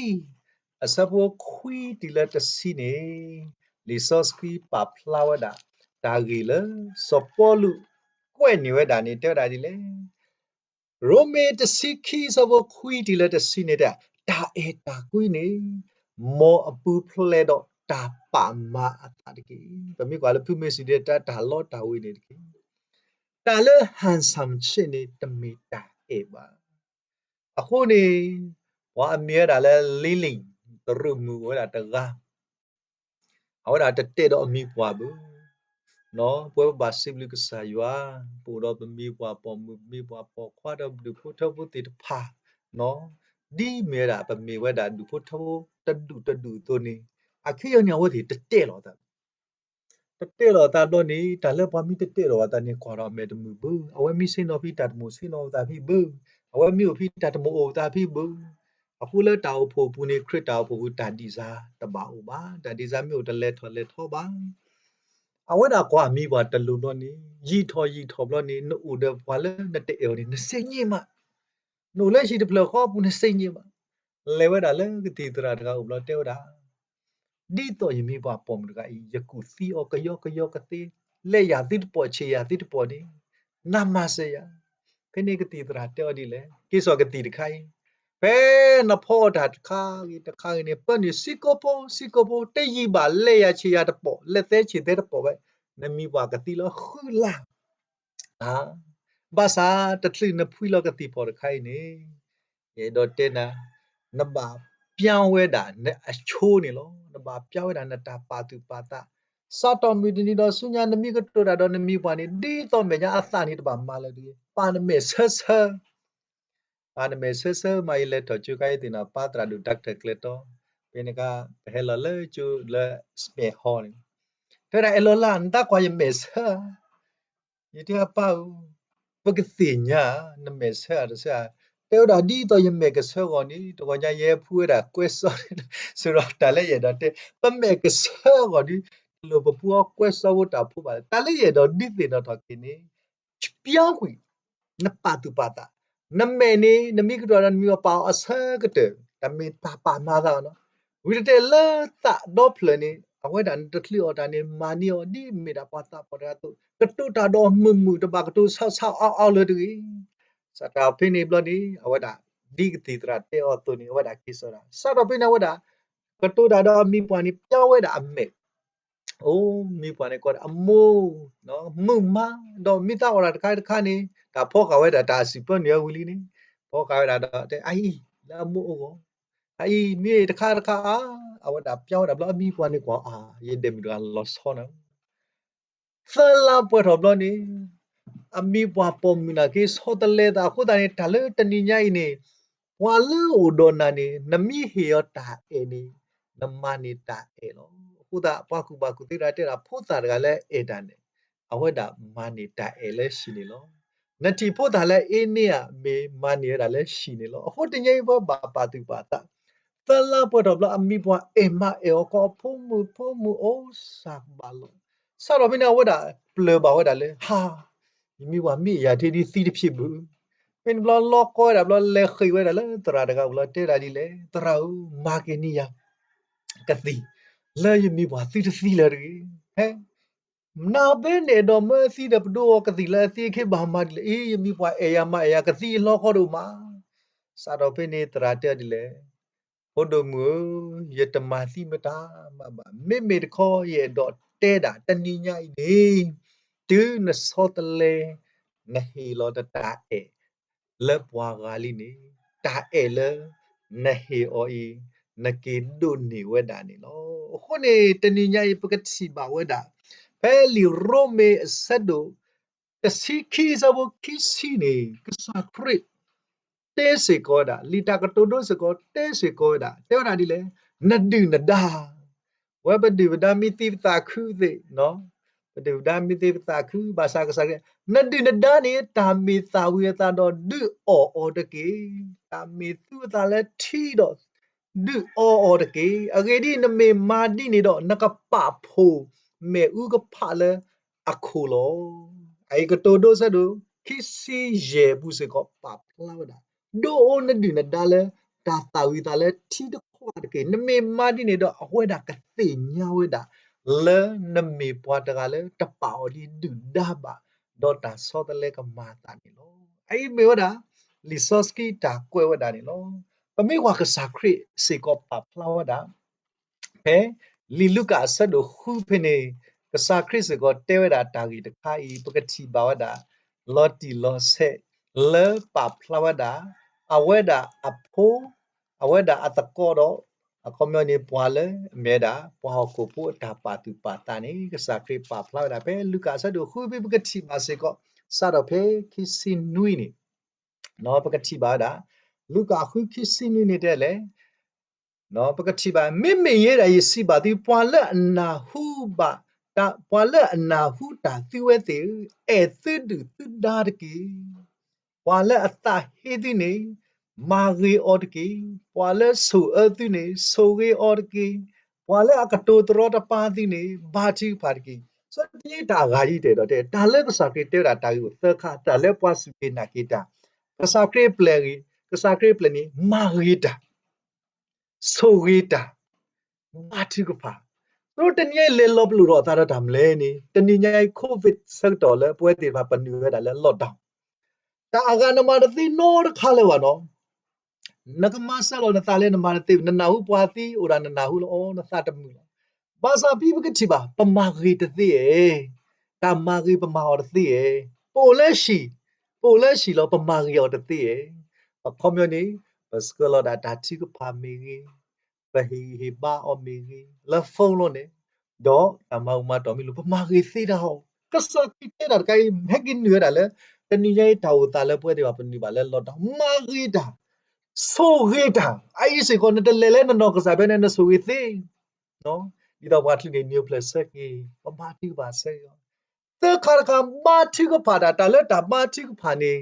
အဆၢဖိခွံတုၤလၢတဆံန့ၣ်, လံာ်စီဆှံပာ်ဖျါဝဲဒၣ် တၢ်ဂ့ၢ်လၢစီၤပီလူးကွဲးန့ၢ်ဝဲဒၣ်န့ၣ် တဲဝဲဒၣ်ဒ်လဲၣ်. ရိမ့ၤတဆံခံ အဆၢဖိခွံတုၤလၢတဆံန့ၣ် တဲ တၢ်အဲၣ်တၢ်ကွံန့ၣ် မ်အပူၤဖျဲးဒီးတၢ်ပာ်မၤအသးတက့ၢ်. ပမ့ၢ်ကွၢ်လၢဖုမ့ၢ်စံးဒ် တၢ်လီတၢ်ဝ့ၤန့ၣ်တက့ၢ်. တၢ်လၢ handsome chick န့ၣ် တမ့ၢ်တၢ်အဲၣ်ဘၣ်. အဃိန့ၣ် ပှၤအမံၤဝဲဒၣ်လၢ Lily သရၣ်မုၣ်အိၣ်ဝဲဒၣ်တဂၤ အဝဲဒၣ်တတဲဒီးအမံၤပှၢ်ဘၣ်. ပဝဲပဘၣ်စံးဘျုးကစၢ်ယွၤ, ပအိၣ်ဒီးပမိၢ်ပှၢ်ပိာ်မုၣ် မိၢ်ပှၢ်ပိာ်ခွါဒီးဒူၣ်ဖိထၢဖိသ့ၣ်တဖၣ်, ဒ်မ့ၢ်ဝဲဒၣ်ပမ့ၢ်ဝဲဒၣ်ဒူၣ်ဖိထၢဖိတဒူၣ်တဒူၣ်အသိးန့ၣ်, အခဲအံၤန့ၣ် အဝဲသ့ၣ်တတဲလီၤသး တတဲလီၤသးဘျီန့ၣ် တၢ်လၢပှၤမ့ၢ်တတဲလီၤအသးန့ၣ် ကွၢ်ဒီးအမဲာ်တမုာ်ဘၣ်. အဝဲမ့ၢ်ဆ့ၣ်နီၤဖဲတၢ်တမိၣ်ဆ့ၣ်နီၤအသးဖဲဘၣ်. အဝဲမ့ၢ်အိၣ်ဖဲတၢ်တမိၣ်အိၣ်အသးဖဲဘၣ်. အဃိလၢတၢ်အိၣ်ဖှိၣ်အပူၤန့ၣ် ခရံာ်တၢ်အိၣ်ဖှိၣ်ပူၤတၢ်ဒံးစၢ်တဘၣ်အိၣ်ဘၣ်. တၢ်ဒံးစၢ်မ့ၢ်အိၣ်တလဲၤထီၣ်လဲၤထီဘၣ်. အဝဲဒၣ်ကွၢ်အမံၤပှၢ်တလိၤဘျီန့ၣ် ယံာ်ထီၣ်ယံာ်ထီၣ်ဘျီန့ၣ် နအိၣ်ဒီးပှၤလၢနတအဲၣ်အီၤန့ၣ် နစ့ညံမး နအိၣ်လၢဟံၣ်တဖျၢၣ်ဃီပူၤ နစ့ညံမး. လဲၤဝဲဒၣ်လၢကသံၣ်သရၣ်တဂၤအိၣ်ဘျီတဲဝဲဒၣ်, ဒ်သိးယမံၤပှၢ်ပိာ်မုၣ်တဂၤအံၤ ယကူၣ်သံအီၤကယီကယီကသ့, လဲယၤသုတပိာ်ဆံးယၤသုတပိာ်န့ၣ်, နမၤစၢၤယၤ. ဖဲန့ၣ်ကသံၣ်သရၣ်တဲအီၤဒ်လဲၣ်, က့ၤစိာ်ကသံၣ်တခါအံၤ, ဖဲနဖီအီၣ်တၢ်တခါဂ့ၤတခါဂ့ၤန့ၣ် ပၢနုာ်စ့ကိးဖိစ့ကိးဖိ တယံာ်ဘၣ် လဲယၤဆံးယၤတပိာ် လဲသဲဆံးသဲတပိာ်ဝဲ, နမံၤပှၢ်ကသံလၢဃုလါ ဘၣ်ဆၣ်တချုးနဖှံလီၤကသံၣ်ဖီၣ်တခါအံၤန့ၣ်, ယအဲၣ်ဒိးတဲနၤ, နဘၣ်ပျၢ်ဝဲဒၣ်နအဆိန့ၣ်လီၤ. နဘၣ်ပျၢ်ဝဲဒၣ်နတၢ်ပာ်သူၣ်ပာ်သး. စးထီၣ်မုၢ်တနံၤဒီးဆူညါ နမ့ၢ်ကတိၤတၢ်ဒီးနမံၤပှၢ်န့ၣ် ဒ်သိးမဲာ်ညါအသၣ်န့ၣ်တဘၣ်မၤလၢၤတဂ့ၤ. ပာ်နမဲာ်ဆၢဆၢ ပာ်နမဲာ်ဆၢဆၢမး ယလဲၤထီၣ်ကၠိခါ ယသ့ၣ်နီၣ်ပၢ်သရၣ်ဒိၣ် Doctor ကျဲတီ, ဖဲန့ၣ်အခါ ပဟဲလီၤလၢကၠိလၢ Smith Hall န့ၣ်, တဲဝဲဒၣ် အဲၣ်လီၤလၢ နတၢ်ကွၢ်ယမဲာ်ဆၢဧါ. ယတဲအပၢ်ဧၢ, ပကသ့ၣ်ညါ နမဲာ်ဆၢဧါတဆၢဧါ. တဲဝဲဒၣ် ဒ်သိးယမဲာ်ကဆၢဂီၤန့ၣ် တဂီၤညါယဟဲဖှူဝဲဒၣ်ကွဲစီ စ့ၢ်ဒီးတၢ်လၢယအဲၣ်ဒိးတဲ ပမဲာ်ကဆၢဂီၤဒီး တလိၣ်ပပှၤကွဲစီဖိတၢ်ဖိဘၣ်. တၢ်လၢယအဲၣ်ဒိးဒုးသ့ၣ်နီၣ်ထီၣ်က့ၤန့ၣ် ပျၢ်ကွံာ် နပာ်သူၣ်ပာ်သး, နမဲာ်န့ၣ် နမ့ၢ်ကတိၤဒီးနမံၤပှၢ်ပာ်အီၤအဆၢကတၢၢ်, တၢ်မ့ၢ်တၢ်ပာ်မၤသးနီၤ. ဝံၤတတဲလၢသးဒီဖျၢၣ်န့ၣ် အဝဲဒၣ်နတချုးအီၣ်တၢ်န့ၣ် မၤန့ၢ်အီၤဒ်မ့ၢ်ဒၣ်ပှၤသးပှၢ်တဂၤအသိး, ကတိၤတၢ်ဒီးမုာ်မုာ် တဘၣ်ကတိၤဆါဆါအီၣ်အီၣ်လၢၤတဂ့ၤ. စးထီၣ်ဖဲန့ၣ်ဘျီန့ၣ် အဝဲဒၣ် ဒ်ကသံၣ်သရၣ်တဲအီၤအသိးန့ၣ် အဝဲဒၣ်က့ၤစိာ်ဒၣ်. စးထီၣ်ဖဲန့ၣ် အဝဲဒၣ် ကတိၤတၢ်ဒီးအမံၤပှၢ်န့ၣ် ပျၢ်ဝဲဒၣ်အမဲာ် အိၣ်မံၤပှၢ်န့ၣ် ကိးဒၣ်အမိၢ်, မုာ်မး, ဒီးမ့ၢ်သးအီၣ်တၢ်တခါတခါန့ၣ် တၢ်ဖီဃာ်ဝဲဒၣ်တၢ်စံးပၢနုာ်အဝံၤလံန့ၣ်, ဖီဃာ်ဝဲဒၣ်ဒီးတဲ အအံၤ လၢအမိၢ်အဂီၢ်, အအံၤ မ့ၢ်တခါတခါအါ, အဝဲဒၣ်ပျၢ်ဝဲဒၣ်ဘျီအမံၤပှၢ်န့ၣ်ကွၢ်အါ, ယဒဲးမုၢ်တဂၤလီၤဆီနီၤ သၢလါပှဲၤထီၣ်ဘျီန့ၣ်, အမံၤပှၢ်ပိာ်မုၣ်နာ်က့ ဆီတလဲသးအဃိသတးန့ၣ် တၢ်လၢတနံၤညါအံၤန့ၣ်, ပှၤလၢအအိၣ်ဒီးနၤန့ၣ် နမ့ၢ်ဟ့ၣ်အီၤတၢ်အဲၣ်န့ၣ်, နမၤန့ၢ်တၢ်အဲၣ်လီၤ. အဃိသတး ပှၤကူၣ်ဘၣ်ကူၣ်သ့တဂၤတဲဒၣ် ဖိသၣ်တဂၤလၢအအဲၣ်တၢ်န့ၣ်, အဝဲဒၣ်မၤန့ၢ်တၢ်အဲၣ်လၢဟံၣ်န့ၣ်လီၤ. နထံၣ်ဖိသၣ်လၢအ့န့ဧါ, မ့ၢ်မၤန့ၢ်ဝဲဒၣ်လၢဟံၣ်န့ၣ်လီၤ. အဃိတနံၤအံၤပဘၣ်ပာ်သူၣ်ပာ်သး သၢလါပှဲၤထီၣ်ဘျီ အမံၤပှၢ်အဲၣ်မးအဲၣ်အီၤကီး ဖိမုၣ်ဖိမုၣ် အိၣ်စၢ်ကဘၣ်လီၤ. စးထီၣ်ဖဲန့ၣ် အဝဲဒၣ်ပျၢၤဘၣ်ဝဲဒၣ်လၢ ဟါ, ယမံၤပှၢ်မ့ၢ်အဲၣ်ယၤထဲဒ်သံတဖျၢၣ်ဘၣ်. ဖဲန့ၣ်ဘျီလီၤကီဝဲဒၣ်ဘျီ လဲၤဃ့ၢ်ဝဲဒၣ်လၢသရၣ်တဂၤအအိၣ်လီၤ တဲဒၣ်ဒ်လဲၣ်, သရၣ်ဧၢ, မၤက့ၤန့ၢ်ယၤ ကသံၣ်လၢယမံၤပှၢ်သုတသံလၢၤတဂ့ၤ. ဟဲ နဘဲန့ၣ်ဒီးမၢသံဒီးပဒိအီၤကသံၣ်လၢအသံအခ့ဘၣ်မၤဒ်လဲၣ်. အံၤ ယမံၤပှၢ်အဲၣ်ယၤမၤအဲၣ်ယၤ ကသံအလီခီဒိၣ်မး. စးထီၣ်ဖဲန့ၣ်သရၣ်တဲဒ်လဲၣ်, ဖိဒိၣ်မုၣ်ဧၢ, ယတမၤသံမတၤမးဘၣ်. မ့မ့ၢ်တခီ ယအဲၣ်ဒိးတဲဒၣ်တနံၤညါအံၤန့ၣ်, တုၤနဆီတလဲ နဟ့ၣ်လီၤတၢ်အဲၣ် လၢပှၤဂၤလံန့ၣ်, တၢ်အဲၣ်လၢနဟ့ၣ်အီၤအံၤ နက့ၤဒိးန့ၢ်ဝဲဒၣ်န့ၣ်လီၤ. အဃိန့ၣ် တနံၤညါအံၤ ပကထံၣ်ဘၣ်ဝဲဒၣ် ဖဲလံာ်ရိမ့ၤအဆၢဒိၣ် တဆံခံ အဆၢဖိခံဆံန့ၣ် ကစၢ်ခရံာ် တဲစ့ၢ်ကီးဝဲဒၣ်, လံာ်တၢ်ကတိၤဒိစ့ၢ်ကီး တဲစ့ၢ်ကီးဝဲဒၣ်, တဲဝဲဒၣ်ဒ်လဲၣ်, နဒုၣ်နဒါ, ဝဲပဒုၣ်ပဒါမ့ၢ်သံပသးခုသ့ၣ်, ပဒုၣ်ပဒါမ့ၢ်သံပသးခု ဘၣ်ဆၣ်ကစၢ်ခရံာ်, နဒုၣ်နဒါန့ၣ် တၢ်မ့ၢ်သၣ်ဝံၤအသးဒီး ဒုးအီၣ်အီၤတက့ၢ်. တၢ်မ့ၢ်သူအသးလၢထံဒီး ဒုးအီၣ်အီၤတက့ၢ်. အဂ့ၢ်ဒ်အံၤ, နမ့ၢ်မၤဒ်န့ၣ်ဒီး နကပာ်ဖှိၣ်မ့ၣ်အူကဖးလၢအခိၣ်လီၤ. အအံၤကတိၤဒိဆၢဒိၣ် ခံဆံယဲၢ်အပူၤစ့ၢ်ကီး ပာ်ဖျါဝဲဒၣ်, ဒိးအိၣ်နဒုၣ်နဒါလၢ တၢ်သၣ်ဝံၤသးလၢထံတခွးတက့ၢ်. နမ့ၢ်မၤဒ်န့ၣ်ဒီး အဝဲဒၣ်ကသ့ၣ်ညါဝဲဒၣ် လၢနမ့ၢ်ပှၤတဂၤလၢတပာ်အီၤဒ်ဒုၣ်ဒါဘၣ်, ဒီးတၢ်ဆီတလဲကမၤအသးန့ၣ်လီၤ. အအံၤမ့ၢ်ဝဲဒၣ် လံာ်စီဆှံတၢ်ကွဲးဝဲဒၣ်န့ၣ်လီၤ. ပမ့ၢ်ကွၢ်ကစၢ်ခရံာ်စ့ၢ်ကီးပာ်ဖျါဝဲဒၣ် ဖဲလံာ်လူၤကၣ်အဆၢဒိၣ်ဃုဖဲန့ၣ်, ကစၢ်ခရံာ်စ့ၢ်ကီးတဲဝဲဒၣ်တၢ်ဂ့ၢ်တခါအံၤ ပကထံၣ်ဘၣ်ဝဲဒၣ် လီၤတံၢ်လီၤဆဲး လၢပာ်ဖျါဝဲဒၣ် အဝဲဒၣ်အဖိ, အဝဲဒၣ်အသကိးဒီး အခီပညီန့ၣ် ပှၤလၢအမ့ၢ်ဝဲဒၣ် ပှၤဟီၣ်ခိၣ်ဖိအတၢ်ပာ်သူၣ်ပာ်သးန့ၣ် ကစၢ်ခရံာ်ပာ်ဖျါဝဲဒၣ် ဖဲလူၤကၣ်အဆၢဒိၣ်ဃုဖဲ ပကထံၣ်ဘၣ်စ့ၢ်ကီး စးထီၣ်ဖဲခံဆံနွံန့ၣ် ပကထံၣ်ဘၣ်ဝဲဒၣ် လူၤကၣ်ဃုခံဆံနွံန့ၣ်တဲလဲၣ်, ပကထံၣ်ဘၣ် မ့မ့ၢ်ယဲဒၣ်ယစံးဘၣ်သု ပှၤလၢအနၢ်ဟူဘၣ်, ပှၤလၢအနၢ်ဟူတၢ်သုဝဲသ့ၣ်ဧၢ, အဲၣ်သုဒုၣ်သုဒါတက့ၢ်. ပှၤလၢအသးဟ့သုန့ၣ် မၤဂ့ၤအီၤတက့ၢ်. ပှၤလၢဆိၣ်အၢသုန့ၣ် ဆိၣ်ဂ့ၤအီၤတက့ၢ်. ပှၤလၢအကတိၤတရီတပါသုန့ၣ် ဘါထုကဖၣ်တက့ၢ်. စီတယ့တၢ်အဂၤယံၤတဲဒီးတဲ တၢ်လၢကစၢ်ခရံာ်တဲဝဲဒၣ်တၢ်ဂ့ၢ်အိၣ်သၢခါ တၢ်လၢပှၤစူၢ်က့ၤနာ်က့ၤတၢ်, ကစၢ်ခရံာ်ပျဲၢ်ဂ့ၤ, ကစၢ်ခရံာ်ပျဲၢ်န့ၣ် မၤဂ့ၤတၢ် ဆိၣ်ဂ့ၤတၢ်, ဘါထုကဖၣ်. တနံၤညါအံၤလဲၤလီၤပလိာ်ထီၣ်အသးဒီးတၢ်မနုၤလဲၣ်န့ၣ် တနံၤညါအံၤ COVID ဆၢကတီၢ်လၢပဝဲသ့ၣ်တဖၣ်ပနုာ်ဝဲဒၣ်လၢ lockdown တၢ်အဂၤနမၤတသ့နီတခါလၢၤဘၣ်နီၤ. နကမၤစၢၤလီၤနသးလၢနမၤတသ့, နနၢ်ဟူပှၤသံအိၣ်ဒၣ်နနၢ်ဟူလီၤ အီၤနသးတမုာ်လီၤ. ဘၣ်ဆၣ်ဖဲပကထံၣ်ဘၣ် ပမၤဂ့ၤတသ့ဧါ, တၢ်မၤဂ့ၤပမၤအီၤတသ့ဧါ, ပအိၣ်လၢဟံၣ်, ပအိၣ်လၢဟံၣ်လီၤ ပမၤဂ့ၤအီၤတသ့ဧါ. အခီပညီန့ၣ် ပဆှၢလီၤဒၣ်တၢ်ထုကဖၣ်မ့ၢ်ဂ့ၤ, ပဟ့ၣ်ဂံၢ်ဟ့ၣ်ဘါအီၤမ့ၢ်ဂ့ၤ, လၢ phone လီၤန့ၣ်, ဒီးတၢ်မၤအူမၤတီၢ်မံၤလိာ် ပမၤဂ့ၤသ့တၢ်အီၤ, ကစၢ်ခရံာ်တဲတၢ်တခါအံၤ ဟဲက့ၤနုာ်ဝဲဒၣ်လၢ တနံၤညါအံၤတၢ်အိၣ်သးလၢပဝဲသ့ၣ်တဖၣ်ပနုာ်ဘၣ်လၢ lockdown မၤဂ့ၤတၢ်, ဆိၣ်ဂ့ၤတၢ်, အအံၤစ့ၢ်ကီး နတလဲၤလၢနနီၢ်ကစၢ်ဖဲန့ၣ် နဆိၣ်ဂ့ၤသ့ ဒ်သိးပှၤချုးန့ၣ် နံၤအိၣ်ဖျဲၣ်ဆၢက့ၤ, ပဘါထုကဖၣ်ဆၢက့ၤအီၤ, သၢခါတခါ ဘါထုကဖၣ်တၢ်, တၢ်လၢတၢ်ဘါထုကဖၣ်န့ၣ်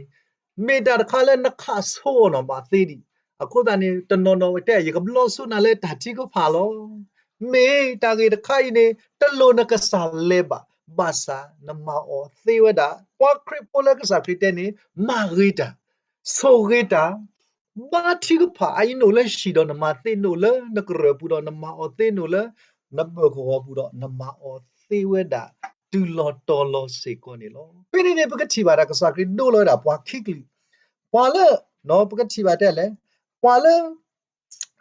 မ့ၢ်တၢ်တခါလၢနခးဆိအီၤနီၢ်ဘၣ်သ့ဒံး, အဃိသတးန့ၣ် တနီၤနီၤတဲ ယကဘျီဆိနၤလၢတၢ်ထုကဖၣ်လီၤ. မ့ၢ်တၢ်ဂ့ၢ်တခါအံၤန့ၣ် တလိၣ်နကစၢ်လဲၤဘၣ်, ဘၣ်ဆၣ်နမၤအီၤသ့ဝဲဒၣ်, ပှၤခရံာ်ဖိလၢကစၢ်ခရံာ်တဲန့ၣ် မၤဂ့ၤတၢ်, ဆိၣ်ဂ့ၤတၢ် ဘါထုကဖၣ် အအံၤနအိၣ်လၢဟံၣ်ဒီးနမၤသ့, နအိၣ်လၢနကရၢၢ်ပူၤဒီးနမၤအီၤသ့, နအိၣ်လၢနဘၢၣ်ကဝီၤပူၤဒီးနမၤအီၤသ့ဝဲဒၣ် တုၤလီၤတီၤလီၤစ့ၢ်ကီးန့ၣ်လီၤ. ဖဲန့ၣ်န့ၣ် ပကထံၣ်ဘၣ်ဒၣ်ကစၢ်ခရံာ်ဒိလီၤဝဲဒၣ်ပှၤခံကလုာ်, ပှၤလၢ ပကထံၣ်ဘၣ်တဲလဲၣ်, ပှၤလၢ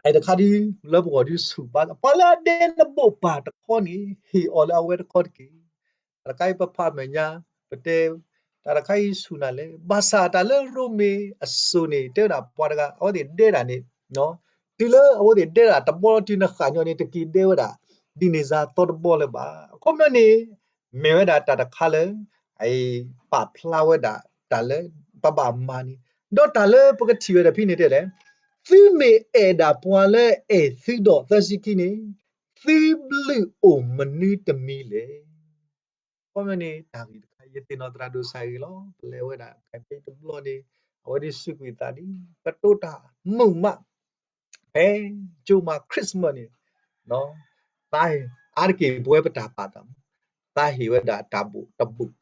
အတခါဒ် လၢပဂီၢ်ဒ်ဆူၣ်ပာ် ပှၤလၢအဒဲနဘိၣ်ပၢ်တခီန့ၣ် ဟ့ၣ်အီၤလၢအဝဲတခီတက့ၢ်. တၢ်တခါအံၤပဖးမဲာ်ညါ ပတဲ တၢ်တခါအံၤဆူၣ်နၤလဲၣ်. ဘၣ်ဆၣ်တၢ်လၢရိမ့ၤအစိၤန့ၣ် တဲဝဲဒၣ်ပှၤတဂၤ အဝဲသ့ၣ်ဒဲဒၣ်န့ၣ် တုၤလၢအဝဲသ့ၣ်ဒဲဒၣ်တဘီလီၤတုၤနဃၣ်ညီန့ၣ် တက့ၤဒဲဝဲဒၣ် ဒ်န့ၣ်စါသီတဘီလၢၤဘၣ်. အခီပညီန့ၣ် မ့ၢ်ဝဲဒၣ်တၢ်တခါလၢ အပာ်ဖျါဝဲဒၣ်တၢ်လၢပဘၣ်မၤန့ၣ်, ဒီးတၢ်လၢပကထံၣ်ဝဲဒၣ်ဖဲန့ၣ်တဲလဲၣ်, သုမ့ၢ်အဲၣ်ဒၣ်ပှၤလၢအဲၣ်သုဒီး သၢဆံခံန့ၣ် သုဘျုးအိၣ်မနုၤတမံၤလဲၣ်. အခီပညီန့ၣ် တၢ်ဂ့ၢ်တခါ ယသ့ၣ်နီၣ်သရၣ်ဒိၣ်စၢ်ဂ့ၤလီၤ. ပလဲၤဝဲဒၣ် campaign တဘျီန့ၣ် အဝဲဒၣ်စူးကွံာ်သးဒ် ပတိတၢ်မုာ်မး ဖဲကၠိမး Christmas န့ၣ် သးဟ့ၣ်အါတက့ၢ်ပဝဲပတၢ်ပာ်သးမး, သးဟ့ၣ်ဝဲဒၣ်တၢ်ဘိၣ်တဘိၣ်,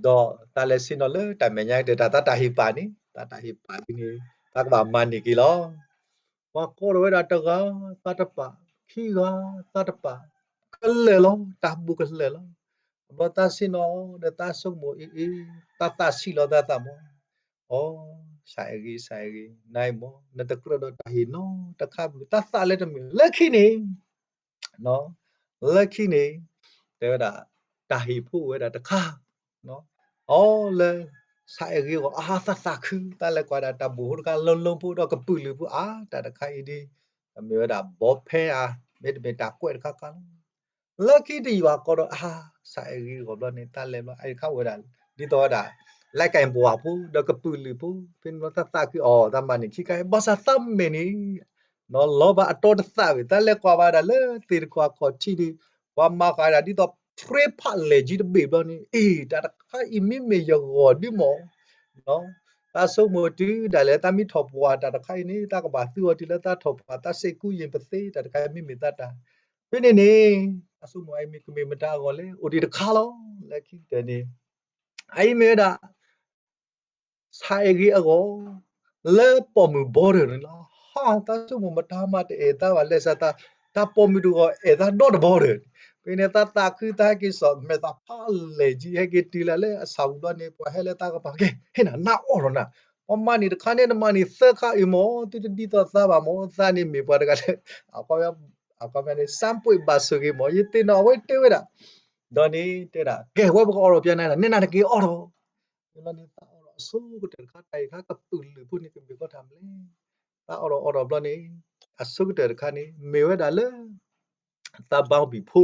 ဒီးသးလဲၤဆ့ၣ်နီၤလၢတၢ်မဲာ်ညါကတၢၢ် တၢ်သးတၢ်ဟ့ၣ်ပာ်န့ၣ် သးတၢ်ဟ့ၣ်ပာ်ဒ်န့ၣ် သးကဘၣ်မၤန့ၢ်က့ၤလီၤ. ပှၤကိးထီၣ်ဝဲဒၣ်တဂၤ သးတပာ်, ခံဂၤ သးတပာ်, ကလၢာ်လီၤ တၢ်ဘိၣ်ကလၢာ်လီၤ. ဘျီသးဆ့ၣ်နီၤဒီးသးဆိကမိၣ်အ့ၣ်အ့ၣ် သးသးဆံးလီၤသးသးမး, အိ စးအဲၣ်ဂ့ၤ စးအဲၣ်ဂ့ၤ နၤအံၤမး နတကြၢးဒီးတၢ်ဟ့ၣ်နီတခါဘၣ် တၢ်သးလၢတမုာ် လၢခံန့ၣ် လၢခံန့ၣ် တဲဝဲဒၣ် တၢ်ဟ့ၣ်ဖိအိၣ်ဝဲဒၣ်တခါ အိ လၢ စးအဲၣ်ဂ့ၤအဂီၢ် အါ သးသးခု သးလဲၤကွၢ်ဒၣ်တၢ်ဘိၣ်ဖိတခါ လၢလီဖိဒီးကပုာ်လုာ်ဖိ အါ တၢ်တခါအံၤဒ် မ့ၢ်ဝဲဒၣ်ဘီဖဲဧါ မ့တမ့ၢ်တၢ်ကွဲးတခါခါလီၤ. လၢခံတယွၤကိးဒီး အါ စးအဲၣ်ဂ့ၤအဂီၢ်ဘျီန့ၣ် သးလဲၤဘျီ အအံၤတခါအိၣ်ဝဲဒၣ် ဒ်သိးဝဲဒၣ် လၢကဲၣ်ပဝၢ်ဖိ ဒီးကပုာ်လုာ်ဖိ ဖဲန့ၣ်ဘျီသးသးခု အိ သးမၤန့ၢ်ခံခါအံၤ ဘၣ်ဆၣ်သးမဲာ်န့ၣ် လီၤဘၣ်အတီတသးဝံၤ သးလဲၤကွၢ်ဘၣ်ဒၣ်လၢသ့ၣ်တခွးခီၣ်ထံးဒီး ပှၤမၤဃာ်ဒၣ်ဒ်သိး ဖြ့ဖးလဲၣ်ကံတဘ့ၣ်ဘျီန့ၣ် အ့ၣ် တၢ်တခါအံၤမ့မ့ၢ်ယဂီၢ်ဒုမး သးဆိကမိၣ်တုၤဒၣ်လဲာ် သးမ့ၢ်ထီၣ်ပှၢ်တၢ်တခါအံၤန့ၣ် သးကဘၣ်သူအီၤတုၤလၢသးထီၣ်ပှၢ် သးစ့ၢ်ကူယ့ၣ်ပသ့ တၢ်တခါအံၤမ့မ့ၢ်သးတၢ် ဖဲန့ၣ်န့ၣ် သးဆိကမိၣ်အံၤမ့ၢ်ကမ့ၢ်မတၤအဂီၢ်လဲၣ် အိၣ်ဒံးတခါလီၤ လၢခံကတၢၢ်န့ၣ် အအံၤမ့ၢ်ဝဲဒၣ် ဆါအဲၣ်ဂ့ၤအဂီၢ် လၢပိာ်မုၣ်ဘီတၢၢ်န့ၣ်လီၤ. ဟါ, တၢ်ဆိကမိၣ်မတၤမးတအဲၣ်တၢ်ဘၣ်လဲၣ်, စးတၢ်ပိာ်မုၣ်တဂီၤအဲၣ်တၢ်ဒီတဘီဒီး, ဖဲန့ၣ် တၢ်သးခုတၢ်ဟဲက့ၤစိာ်မဲာ်သးဖးလဲၢ်ကံ ဟဲက့ၤတုၤလၢအဆၣ်ပူၤဘျီန့ၣ် ပှၤဟဲလၢတၢ်ကပၤ ကဲ ဟ့ၣ်နၤ နအီၣ်ဒီးနၤ, ပှၤမၤန့ၢ်တခါန့ၣ် နမၤန့ၢ်သၢခါအံၤမး သုတဒ်သိးသးဘၣ်မး, သးန့ၣ်မ့ၢ်ပှၤတဂၤလၢ အခီပညီန့ၣ် စၢ်ပှ့ၤဘၣ်ဆိၣ်ဂ့ၤမး ယသ့ၣ်နီၣ်အဝဲတဲဝဲဒၣ်, ဒီးန့ၣ်တဲဒၣ် ကဲ ဝဲပကအီၣ်ဒီးပျဲနၤ နဲနၤတက့ၤအီၣ်ဒီး လီၤန့ၣ် သးအီၣ်ဒီးအဆိကတၢၢ်တခါ တၢ်အံၤတခါကပုာ်လုးဖိန့ၣ် ကမ့ၢ်ကီၢ်တၢ်မနုၤလဲၣ်, သးအီၣ်ဒီးအီၣ်ဒီးဘျီန့ၣ် အဆိကတၢၢ်တခါန့ၣ် မ့ၢ်ဝဲဒၣ်လၢ သးဘါဘံၣ်ဖိ,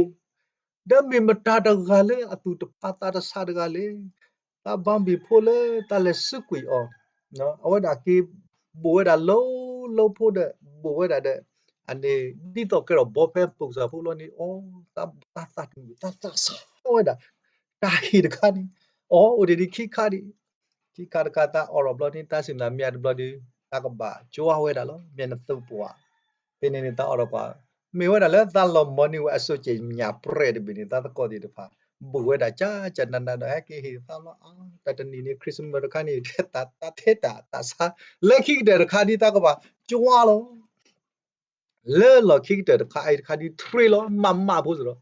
ဒီးမ့ၢ်မတၤတဂၤလၢအသူၣ်တဖးသးတဆးတဂၤလဲၣ်, သးဘါဘံၣ်ဖိလၢတၢ်လဲၤစူးကွံာ်အီၤ, အဝဲဒၣ်က့ၤ ဘူးဝဲဒၣ်လၢ လၢဖိဒီး ဘူးဝဲဒၣ်ဒီး အန့ၣ် ဒ်သိးကဲထီၣ်ဘီဖဲ ပုံစံ ဖိလီၤန့ၣ် အီ တၢ်သးတမုာ် တၢ်သးဆါဝဲဒၣ် တၢ်ဟ့ၣ်တခါန့ၣ် အီ အိၣ်ဒံးဒံးခံခါဒံး, ခံခါတခါ သးအီၣ်ဒီးဘျီန့ၣ် တၢ်စံၣ်ညီၣ်မ့ၢ်တဘျီဒီး တၢ်ကဘၣ်ကွၢ်ဝဲဒၣ်လီၤ မ့ၢ်နသူပှၤ, ဖဲန့ၣ်န့ၣ် သးအီၣ်ဒီးပှၤ, မ့ၢ်ဝဲဒၣ်လၢသးလီၤမီၤန့ၢ်ဝဲအစိက့ညၣ်ပြဲၣ်တဘ့ၣ်န့ၣ် သးသကိးသ့ၣ်တဖၣ် ဘူးဝဲဒၣ်ကကနးနးဒီး ဟဲက့ၤဟ့ၣ်သးလီၤအါ, တၢ်တနံၤန့ၣ် Christmas တခါန့ၣ် တၢ်ထဲတၢ်သးဆါ, လၢခံကတၢၢ်တခါဒ်သးကဘၣ်ကွၢ်လီၤ လၢလီၢ်ခံကတၢၢ်တခါအံၤတခါဒ် trend လီၤ မးမးဖိစ့ၢ်ဒီး,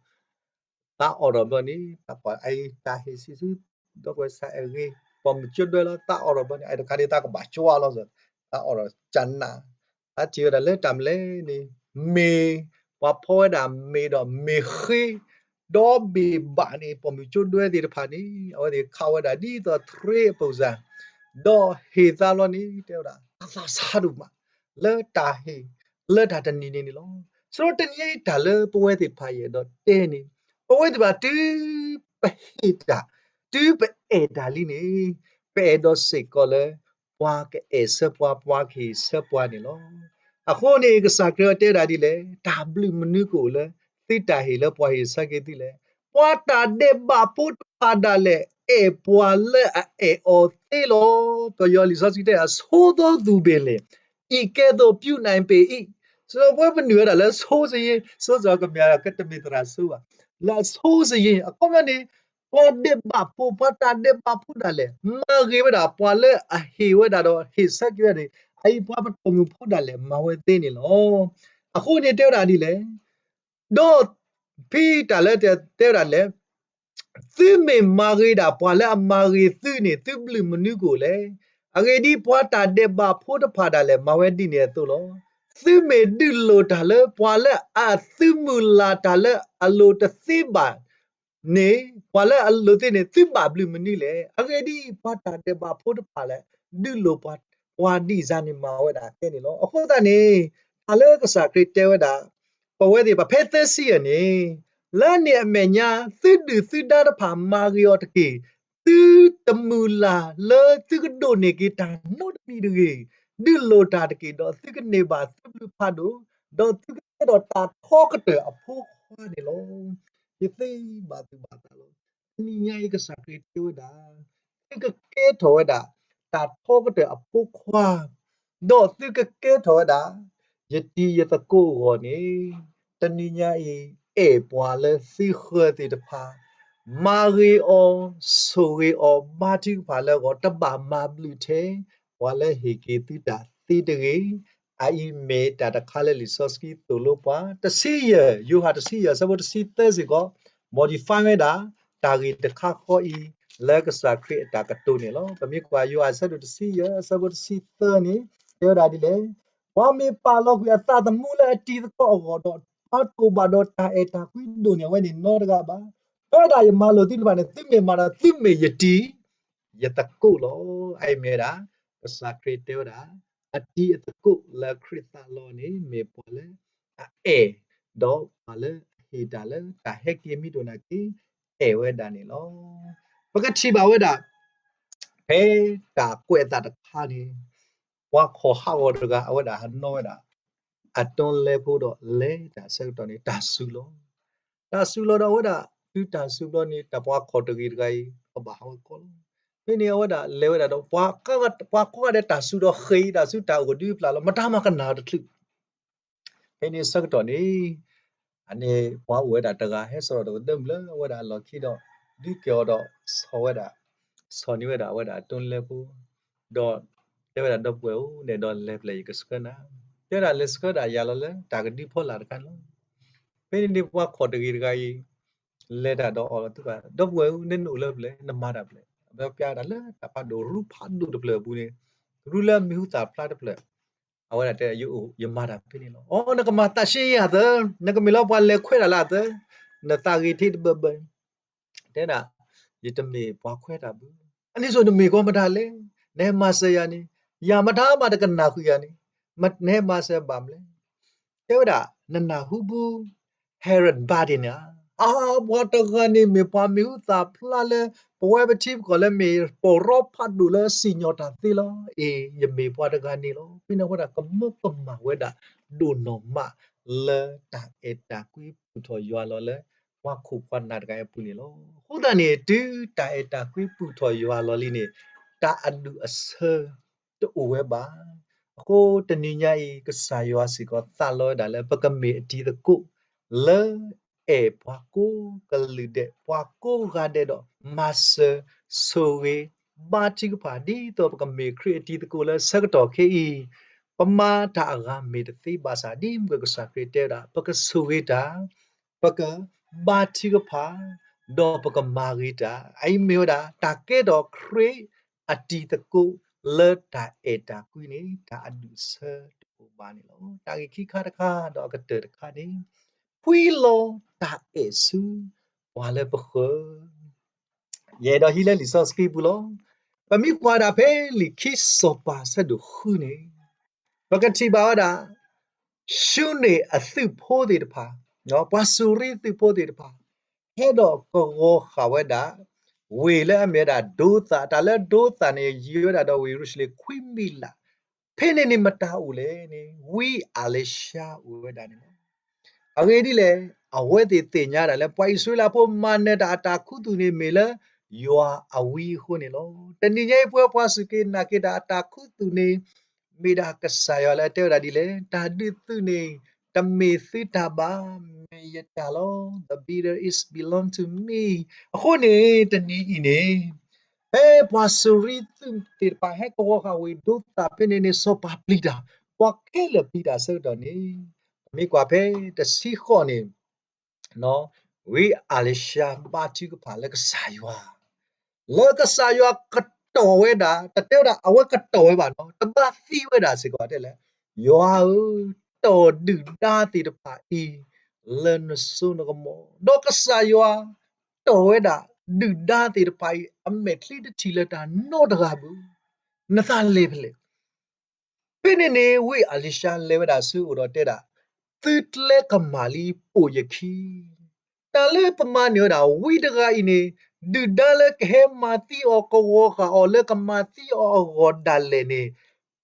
သးအီၣ်ဒီးဘျီန့ၣ် သးပှၤအံၤတၢ်ဟ့ၣ်ဆံဆူ ဒီပုၢ်ဝဲၢ်ဆါအဲၣ်ဂ့ၤ ပိာ်မုၣ်ကၠိဒွဲလီၤ သးအီၣ်ဒီးဘျီန့ၣ် အအံၤတခါဒ်သးကဘၣ်ကွၢ်လီၤစ့ၢ်, သးအီၣ်ဒီးကနး, သးထံၣ်ဝဲဒၣ်လၢတၢ်မလဲၣ်န့ၣ် မ့ၢ် ပှၤဖီဝဲဒၣ်မ့ၤဒီးမ့ၢ်ဃ့ ဒီဘ့ၣ်ဘၣ်န့ၣ် ပိာ်မုၣ်ကၠိဒွဲသ့ၣ်တဖၣ်န့ၣ် အဝဲသ့ၣ်ခးဝဲဒၣ်ဒ်သိး trend အ ပုံစံ ဒီးဟ့ၣ်သးလီၤန့ၣ် တဲဝဲဒၣ် တၢ်သးဆါဒိၣ်မး လၢတၢ်ဟ့ၣ် လၢတၢ်တနံၤန့ၣ်န့ၣ်လီၤ. ဆိတနံၤအံၤတၢ်လၢပဝဲသ့ၣ်တဖၣ်ယအဲၣ်ဒိးတဲန့ၣ် ပဝဲသ့ၣ်တဖၣ်တုၤပဟ့ၣ်တၢ် တုၤပအဲၣ်တၢ်လံန့ၣ် ပအဲၣ်ဒိးစ့ၢ်ကီးလၢ ပှၤကအဲၣ်ဆၢပှၤ ပှၤကဟ့ၣ်ဆၢပှၤန့ၣ်လီၤ. အဃိန့ၣ် ကစၢ်ခရံာ်အတဲဒၣ်ဒ်လဲၣ်, တၢ်ဘျုးမနုၤကအိၣ်လၢ သုတၢ်ဟ့ၣ်လၢပှၤဟ့ၣ်ဆၢက့ၤသုလဲၣ်. ပှၤတၢ်ဒဲးဘးဖိတဖၣ်ဒၣ်လဲာ် အဲၣ်ပှၤလၢအအဲၣ်အီၤသ့လီၤ. ပယီၤလံာ်စီဆှံတဲ ဆိသော်သူပင်လင် အံၤကဲသိး ပြုနိုင်ပေ၏. ဆိပဝဲပနုာ်ဝဲဒၣ်လၢဆိစ့ယ့ၣ်, ဆိစ့ကမ့ၢ်ကတမ့ၢ်သရၣ်ဆိဘၣ်, လၢအဆိစ့ယ့ၣ် အခီပညီန့ၣ် ပှၤဒဲးဘးဖိ ပှၤတၢ်ဒဲးဘးဖိဒၣ်လဲာ် မၤဂ့ၤဝဲဒၣ်ပှၤလၢအဟ့ၣ်ဝဲဒၣ်ဒီးဟ့ၣ်ဆၢက့ၤဝဲန့ၣ် အအံၤပှၤပတီၢ်မုၢ်ဖိဒၣ်လဲာ်မၤဝဲသ့န့ၣ်လီၤ. အဃိန့ၣ်တဲဝဲဒၣ်ဒ်လဲၣ်, ဒီးဖဲတၢ်လၢတဲဝဲဒၣ်လဲၣ် သုမ့ၢ်မၤဂ့ၤဒၣ်ပှၤလၢအမၤဂ့ၤသုန့ၣ် သုဘျုးမနုၤကအိၣ်လဲၣ်. အဂ့ၢ်ဒ်အံၤ, ပှၤတၢ်ဒဲးဘးဖိတဖၣ်ဒၣ်လဲာ် မၤဝဲဒ်န့ၣ်အသိးလီၤ. သုမ့ၢ်ဒုးလိၣ်တၢ်လၢပှၤလၢအသုမုၢ်လၢ်တၢ်လၢအလိၤတသ့ဘၣ်န့ၣ်, ပှၤလၢအလိၤသ့န့ၣ် သုဘၣ်ဘျုးမနုၤလဲၣ်. အဂ့ၢ်ဒ်အံၤ, ပှၤတၢ်ဒဲးဘးဖိတဖၣ်လဲၣ် ဒုးလိၣ်ပှၤ, ပှၤဒ်စၢ်န့ၣ်မၤဝဲဒၣ်ကဲန့ၣ်လီၤ. အဃိသတးန့ၣ် တၢ်လၢကစၢ်ခရံာ်တဲဝဲဒၣ် ပဝဲသ့ၣ်တဖၣ်ဖဲသၢဆံယဲၢ်န့ၣ်, လၢန့ၣ်အမဲာ်ညါ သုဒုၣ်သုဒါတဖၣ်မၤဂ့ၤအီၤတက့ၢ်. သုတမုၢ်လၢ်လၢသုကဒိးန့ၢ်က့ၤတၢ်နီတမံၤတဂ့ၤ. ဒုးလိၣ်တၢ်တက့ၢ်, ဒီးသုကန့ၢ်ဘၣ်သုဘျုးဖးဒိၣ်, ဒီးသုကကဲထီၣ်တၢ်ထီကတၢၢ်အဖိခွါန့ၣ်လီၤ. ယသ့ဘၣ်သူၣ်ဘၣ်သးလီၤ. တနံၤညါအံၤကစၢ်ခရံာ်တဲဝဲဒၣ် သုကကဲထီၣ်ဝဲဒၣ် တၢ်ထီကတၢၢ်အဖိခွါ, ဒီးသုကကဲထီၣ်ဝဲဒၣ် ယတံၤယသကိးအဂီၢ်န့ၣ်, တနံၤညါအံၤ အဲၣ်ပှၤလၢသုဃၢၤသ့ၣ်တဖၣ် မၤဂ့ၤအီၤ, ဆိၣ်ဂ့ၤအီၤ, ဘါထုကဖၣ်လၢအဂီၢ် တဘၣ်မၤဘျုးထဲ ပှၤလၢဟ့ၣ်က့ၤသုတၢ်သ့တဂ့ၤ. အအံၤမ့ၢ်တၢ်တခါလၢလံာ်စီဆှံသိၣ်လိပှၤ တဆံယဲၢ်, ယိၤဟၣ်တဆံယဲၢ် အဆၢဖိတဆံသၢစ့ၢ်ကီး modify ဝဲဒၣ် တၢ်ဂ့ၢ်တခါဃီအံၤ လၢကစၢ်ခရံာ်အတၢ်ကတိၤန့ၣ်လီၤ. ပမ့ၢ်ကွၢ်ယိၤဟၣ်အဆၢဒိၣ်တဆံယဲၢ် အဆၢဖိတဆံသၢန့ၣ် တဲဝဲဒၣ်ဒ်လဲၣ်, ပှၤမ့ၢ်ပာ်လီၤကွံာ်အသးသမူလၢအတံၤသကိးအဂီၢ်ဒီး ပှၤတအိၣ်ဘၣ်ဒီးတၢ်အဲၣ်တၢ်ကွံဒိၣ်န့ၢ်အဝဲန့ၣ်နီတဂၤဘၣ်. ဖဲဒၣ်ယမၤလိာ်သုတဖၣ်န့ၣ် သုမ့ၢ်မၤဒီး သုမ့ၢ်ယတံၤ ယသကိးလီၤ. အအံၤမ့ၢ်ဝဲဒၣ် ကစၢ်ခရံာ်တဲဝဲဒၣ် အတံၤအသကိးလၢခရံာ်သးလီန့ၣ် မ့ၢ်ပှၤလၢအအဲၣ်, ဒီးပှၤလၢအဟ့ၣ်တၢ်လၢတၢ်ဟဲက့ၤမ့ၢ်တအိၣ်နာ်က့ အဲၣ်ဝဲဒၣ်န့ၣ်လီၤ. ပကထံၣ်ဘၣ်ဝဲဒၣ် ဖဲတၢ်ကွဲးအသးတခါန့ၣ် ပှၤခီၣ်ဟးဂီၤတဂၤ အဝဲဒၣ်ဟးနီၣ်ဝဲဒၣ် အတွၢ်လဲဖိဒီးလဲၤတၢ်ဆၢကတီၢ်န့ၣ် တၢ်စုလီၤ. တၢ်စုလီၤဒီးအဝဲဒၣ် တုၤတၢ်စုဘျီန့ၣ် တၢ်ပှၤခီၣ်တဂ့ၤတဂၤအံၤ ကဘၣ်ဟးဝဲကီလီၤ. ဖဲန့ၣ်အဝဲဒၣ်လဲၤဝဲဒၣ်ဒီး ပှၤကိးဂၤဒဲးတၢ်စုဒီးဃ့ၢ် တၢ်စုတၢ်အိၣ်ကဒုပျၢ်လီၤ မတၤမၤကနၣ်တချုး ဖဲန့ၣ်ဆၢကတီၢ်န့ၣ် အန့ၣ်ပှၤအိၣ်ဝဲဒၣ်တဂၤ ဟဲစိာ်ဒီးတကဒၢမုၢ်လၢအဝဲဒၣ်အလီၢ်ခံဒီး ဒုးကဲအီၤဒီး ဆီၣ်ဝဲဒၣ်, ဆီၣ်န့ၢ်ဝဲဒၣ်အဝဲဒၣ်အတွၢ်လဲဖိ, ဒီးတဲဝဲဒၣ် ဒီပုၢ်ဝဲၢ်ဧၢ, နအဲၣ်ဒိးလဲၤဖဲလဲၣ် ယကဆှၢနၤ. တဲဝဲဒၣ် လဲၤဆှၢဒၣ်ယၤလီၤလၢတၢ်ကဒုဖီလာ်တခါန့ၣ်လီၤ. ဖဲန့ၣ်န့ၣ် ပှၤခီၣ်တဂ့ၤတဂၤအံၤ လဲၤတၢ်ဒီးအီၤလီၤ, ဒီပုၢ်ဝဲၢ်ဧၢ, နအိၣ်လၢဖဲလဲၣ်, နမၤတၢ်ဖဲလဲၣ်. အဝဲပျးတၢ်လၢတၢ်ဖးဒိၣ်ရူဖးဒိၣ်တဖျၢၣ်အပူၤန့ၣ်, ရူလၢမံၤဟူသၣ်ဖျါတဖျၢၣ်, အဝဲဒၣ်တဲ ယမၤတၢ်ဖဲန့ၣ်လီၤ. အိ နကမၤသးရှ့ယၤသၢ, နကမ့ၢ်လၢပှၤလဲၤခွဲးတၢ်လၢအသၢ, နသးဂ့ၤထံးတဘၢဘၢ တဲဒၣ်, ယတမ့ၢ်ပှၤခွဲးတၢ်ဘၣ်. အန့ၣ်စိၤနမ့ၢ်ကီမတၤလဲၣ်. နဟဲမၤစၢၤယၤန့ၣ်, ယၤမတၤမးတကနၣ်ဃုာ်ယၤန့ၣ်, နဟဲမၤစၢၤဘၣ်မနုၤလဲၣ်. တဲဝဲဒၣ် နနၢ်ဟူပူ Herod Bardin ဧါ, အါ ပှၤတဂၤန့ၣ်မ့ၢ်ပှၤမံၤဟူသၣ်ဖျါလၢ ပဝဲပထံပကီၢ်လၢမ့ၢ်ပီၢ်ရီဖးဒိၣ်လၢစံၣ်ညီၣ်တၢ်သ့လီၤ. အ့ ယမ့ၢ်ပှၤတဂၤန့ၣ်လီၤ. ဖဲန့ၣ်အဃိဒၣ် ကမၢကမၣ်ဝဲဒၣ်ဒိၣ်နီၢ်မးလၢတၢ်အဲၣ်တၢ်ကွံပူၢ်ထီၣ်ယွၤလီၤလၢ ပှၤခိၣ်ပှၤနၢ်တဂၤအံၤအပူၤန့ၣ်လီၤ. အဃိသတးန့ၣ် တုၤတၢ်အဲၣ်တၢ်ကွံပူၢ်ထီၣ်ယွၤလီၤလံန့ၣ် တၢ်အဒူၣ်အဆၢတအိၣ်ဝဲဘၣ်. အဃိတနံၤညါအံၤ ကစၢ်ယွၤစ့ၢ်ကီးသးလီဝဲဒၣ်လၢ ပကမ့ၢ်အတံၤသကိးလၢ အဲၣ်ပှၤကိးကလုာ်ဒဲး ပှၤကိးဂၤဒဲးဒီး မၤစၢၤဆိၣ်ဂ့ၤဘါထုကဖၣ် ဒ်သိးပကမ့ၢ်ခရံာ်အတံၤသကိးလၢဆၢကတီၢ်ခဲအံၤ ပမၤတၢ်အဂၤမ့ၢ်တသ့ဘၣ်ဆၣ် ဒ်မုၢ်ကစၢ်ခရံာ်တဲဝဲဒၣ် ပကဆိၣ်ဂ့ၤတၢ်, ပကဘါထုကဖၣ်, ဒီးပကမၤဂ့ၤတၢ်. အအံၤမ့ၢ်ဝဲဒၣ် တၢ်ကဲထီၣ်ခရံာ်အတံၤသကိးလၢတၢ်အဲၣ်တၢ်ကွံန့ၣ် တၢ်အဒူၣ်အဆၢတအိၣ်ဘၣ်န့ၣ်လီၤ. တၢ်ဂ့ၢ်ခံခါတခါ ဒီးအကတၢၢ်တခါန့ၣ် ဖှံလီၤတၢ်အဲၣ်ဆူပှၤလၢပဃၢၤ ယအဲၣ်ဒိးဟံးလၢလံာ်စီဆှံပူၤလီၤ. ပမ့ၢ်ကွၢ်ဒၣ်ဖဲလံာ်ခံစီၤပၤဆၢဒိၣ်ဃုန့ၣ် ပကထံၣ်ဘၣ်ဝဲဒၣ် ၡူန့ၣ်အသုးဖိသ့ၣ်တဖၣ်, ပှၤစူၤရံသုးဖိသ့ၣ်တဖၣ် ဟဲဒီးကဝီၤဃာ်ဝဲဒၣ် ဝ့ၢ်လၢအမ့ၢ်ဝဲဒၣ်ဒိသး, တၢ်လၢဒိသးန့ၣ် ယံၤဝဲဒၣ်ဒီးဝ့ၢ်ယရူၤၡလ့ၣ်ခွံမံးလး, ဖဲန့ၣ်န့ၣ်မတၤအိၣ်လဲၣ်န့ၣ် ဝံအၤလ့ၤၡါအိၣ်ဝဲဒၣ်န့ၣ်လီၤ. အဂ့ၢ်ဒ်လဲၣ်, အဝဲသ့ၣ်သ့ၣ်ညါဒၣ်လၢ ပှၤအံၣ်စရ့လးဖိမၤနၢၤတၢ်အတၢ်ခူသူၣ်န့ၣ် မ့ၢ်လၢယွၤအဝံအဃိန့ၣ်လီၤ. တနံၤညါအံၤ ပဝဲပှၤစူၢ်က့ၤနာ်က့ၤတၢ်အတၢ်ခူသူၣ်န့ၣ် မ့ၢ်ဒၣ်ကစၢ်ယွၤလၢအတဲဝဲဒၣ်ဒ်လဲၣ်, တၢ်ဒုးသုးန့ၣ် တမ့ၢ်သုတၢ်ဘၣ်, မ့ၢ်ယတၢ်လီၤ. The battle is belong to me. အဃိန့ၣ် တနံၤအံၤန့ၣ် ဖဲပှၤစူၤရံသုးသ့ၣ်တဖၣ်ဟဲကဝီၤဃာ်ဝ့ၢ်ဒိသးဖဲန့ၣ်န့ၣ် စီၤပၤပျံၤတၢ်, ပှၤခဲလၢာ်ပျံၤတၢ်အဆၢကတီၢ်န့ၣ် ပမ့ၢ်ကွၢ်ဖဲတဆံဃိးန့ၣ် ဝံအၤလ့ၤၡါဘါထုကဖၣ်လၢကစၢ်ယွၤ, လၢကစၢ်ယွၤကတီၢ်ဝဲဒၣ်, တတဲဝဲဒၣ်အဝဲကတီၢ်ဝဲဘၣ်နီၤ, တဘၣ်သံဝဲဒၣ်စ့ၢ်ကီးတဲလဲၣ်, ယွၤဧၢ, တီၢ်ဒုၣ်ဒါသ့ၣ်တဖၣ်အံၤ လၢနစိနကမီၤ, ဒီးကစၢ်ယွၤတီၢ်ဝဲဒၣ် ဒုၣ်ဒါသ့ၣ်တဖၣ်အံၤ အမဲာ်ချံတထံၣ်လၢတၢ်နီတဂၤဘၣ်, နသးလဲၤဖဲလဲၣ်. ဖဲန့ၣ်န့ၣ် ဝံအၤလ့ၤၡါလဲၤဝဲဒၣ်ဆူအအိၣ်ဒီးတဲဒၣ်, သုတလဲကမၣ်လံပိာ်ယခံ, တၢ်လၢပမၤန့ၢ်ဝဲဒၣ် ဝံတဂၤအံၤန့ၣ် ဒုၣ်ဒါလၢကဟဲမၤသံအီၤ ကဝီၤဃာ်အီၤလၢကမၤသံအီၤအဂီၢ်ဒၣ်လဲာ်န့ၣ်,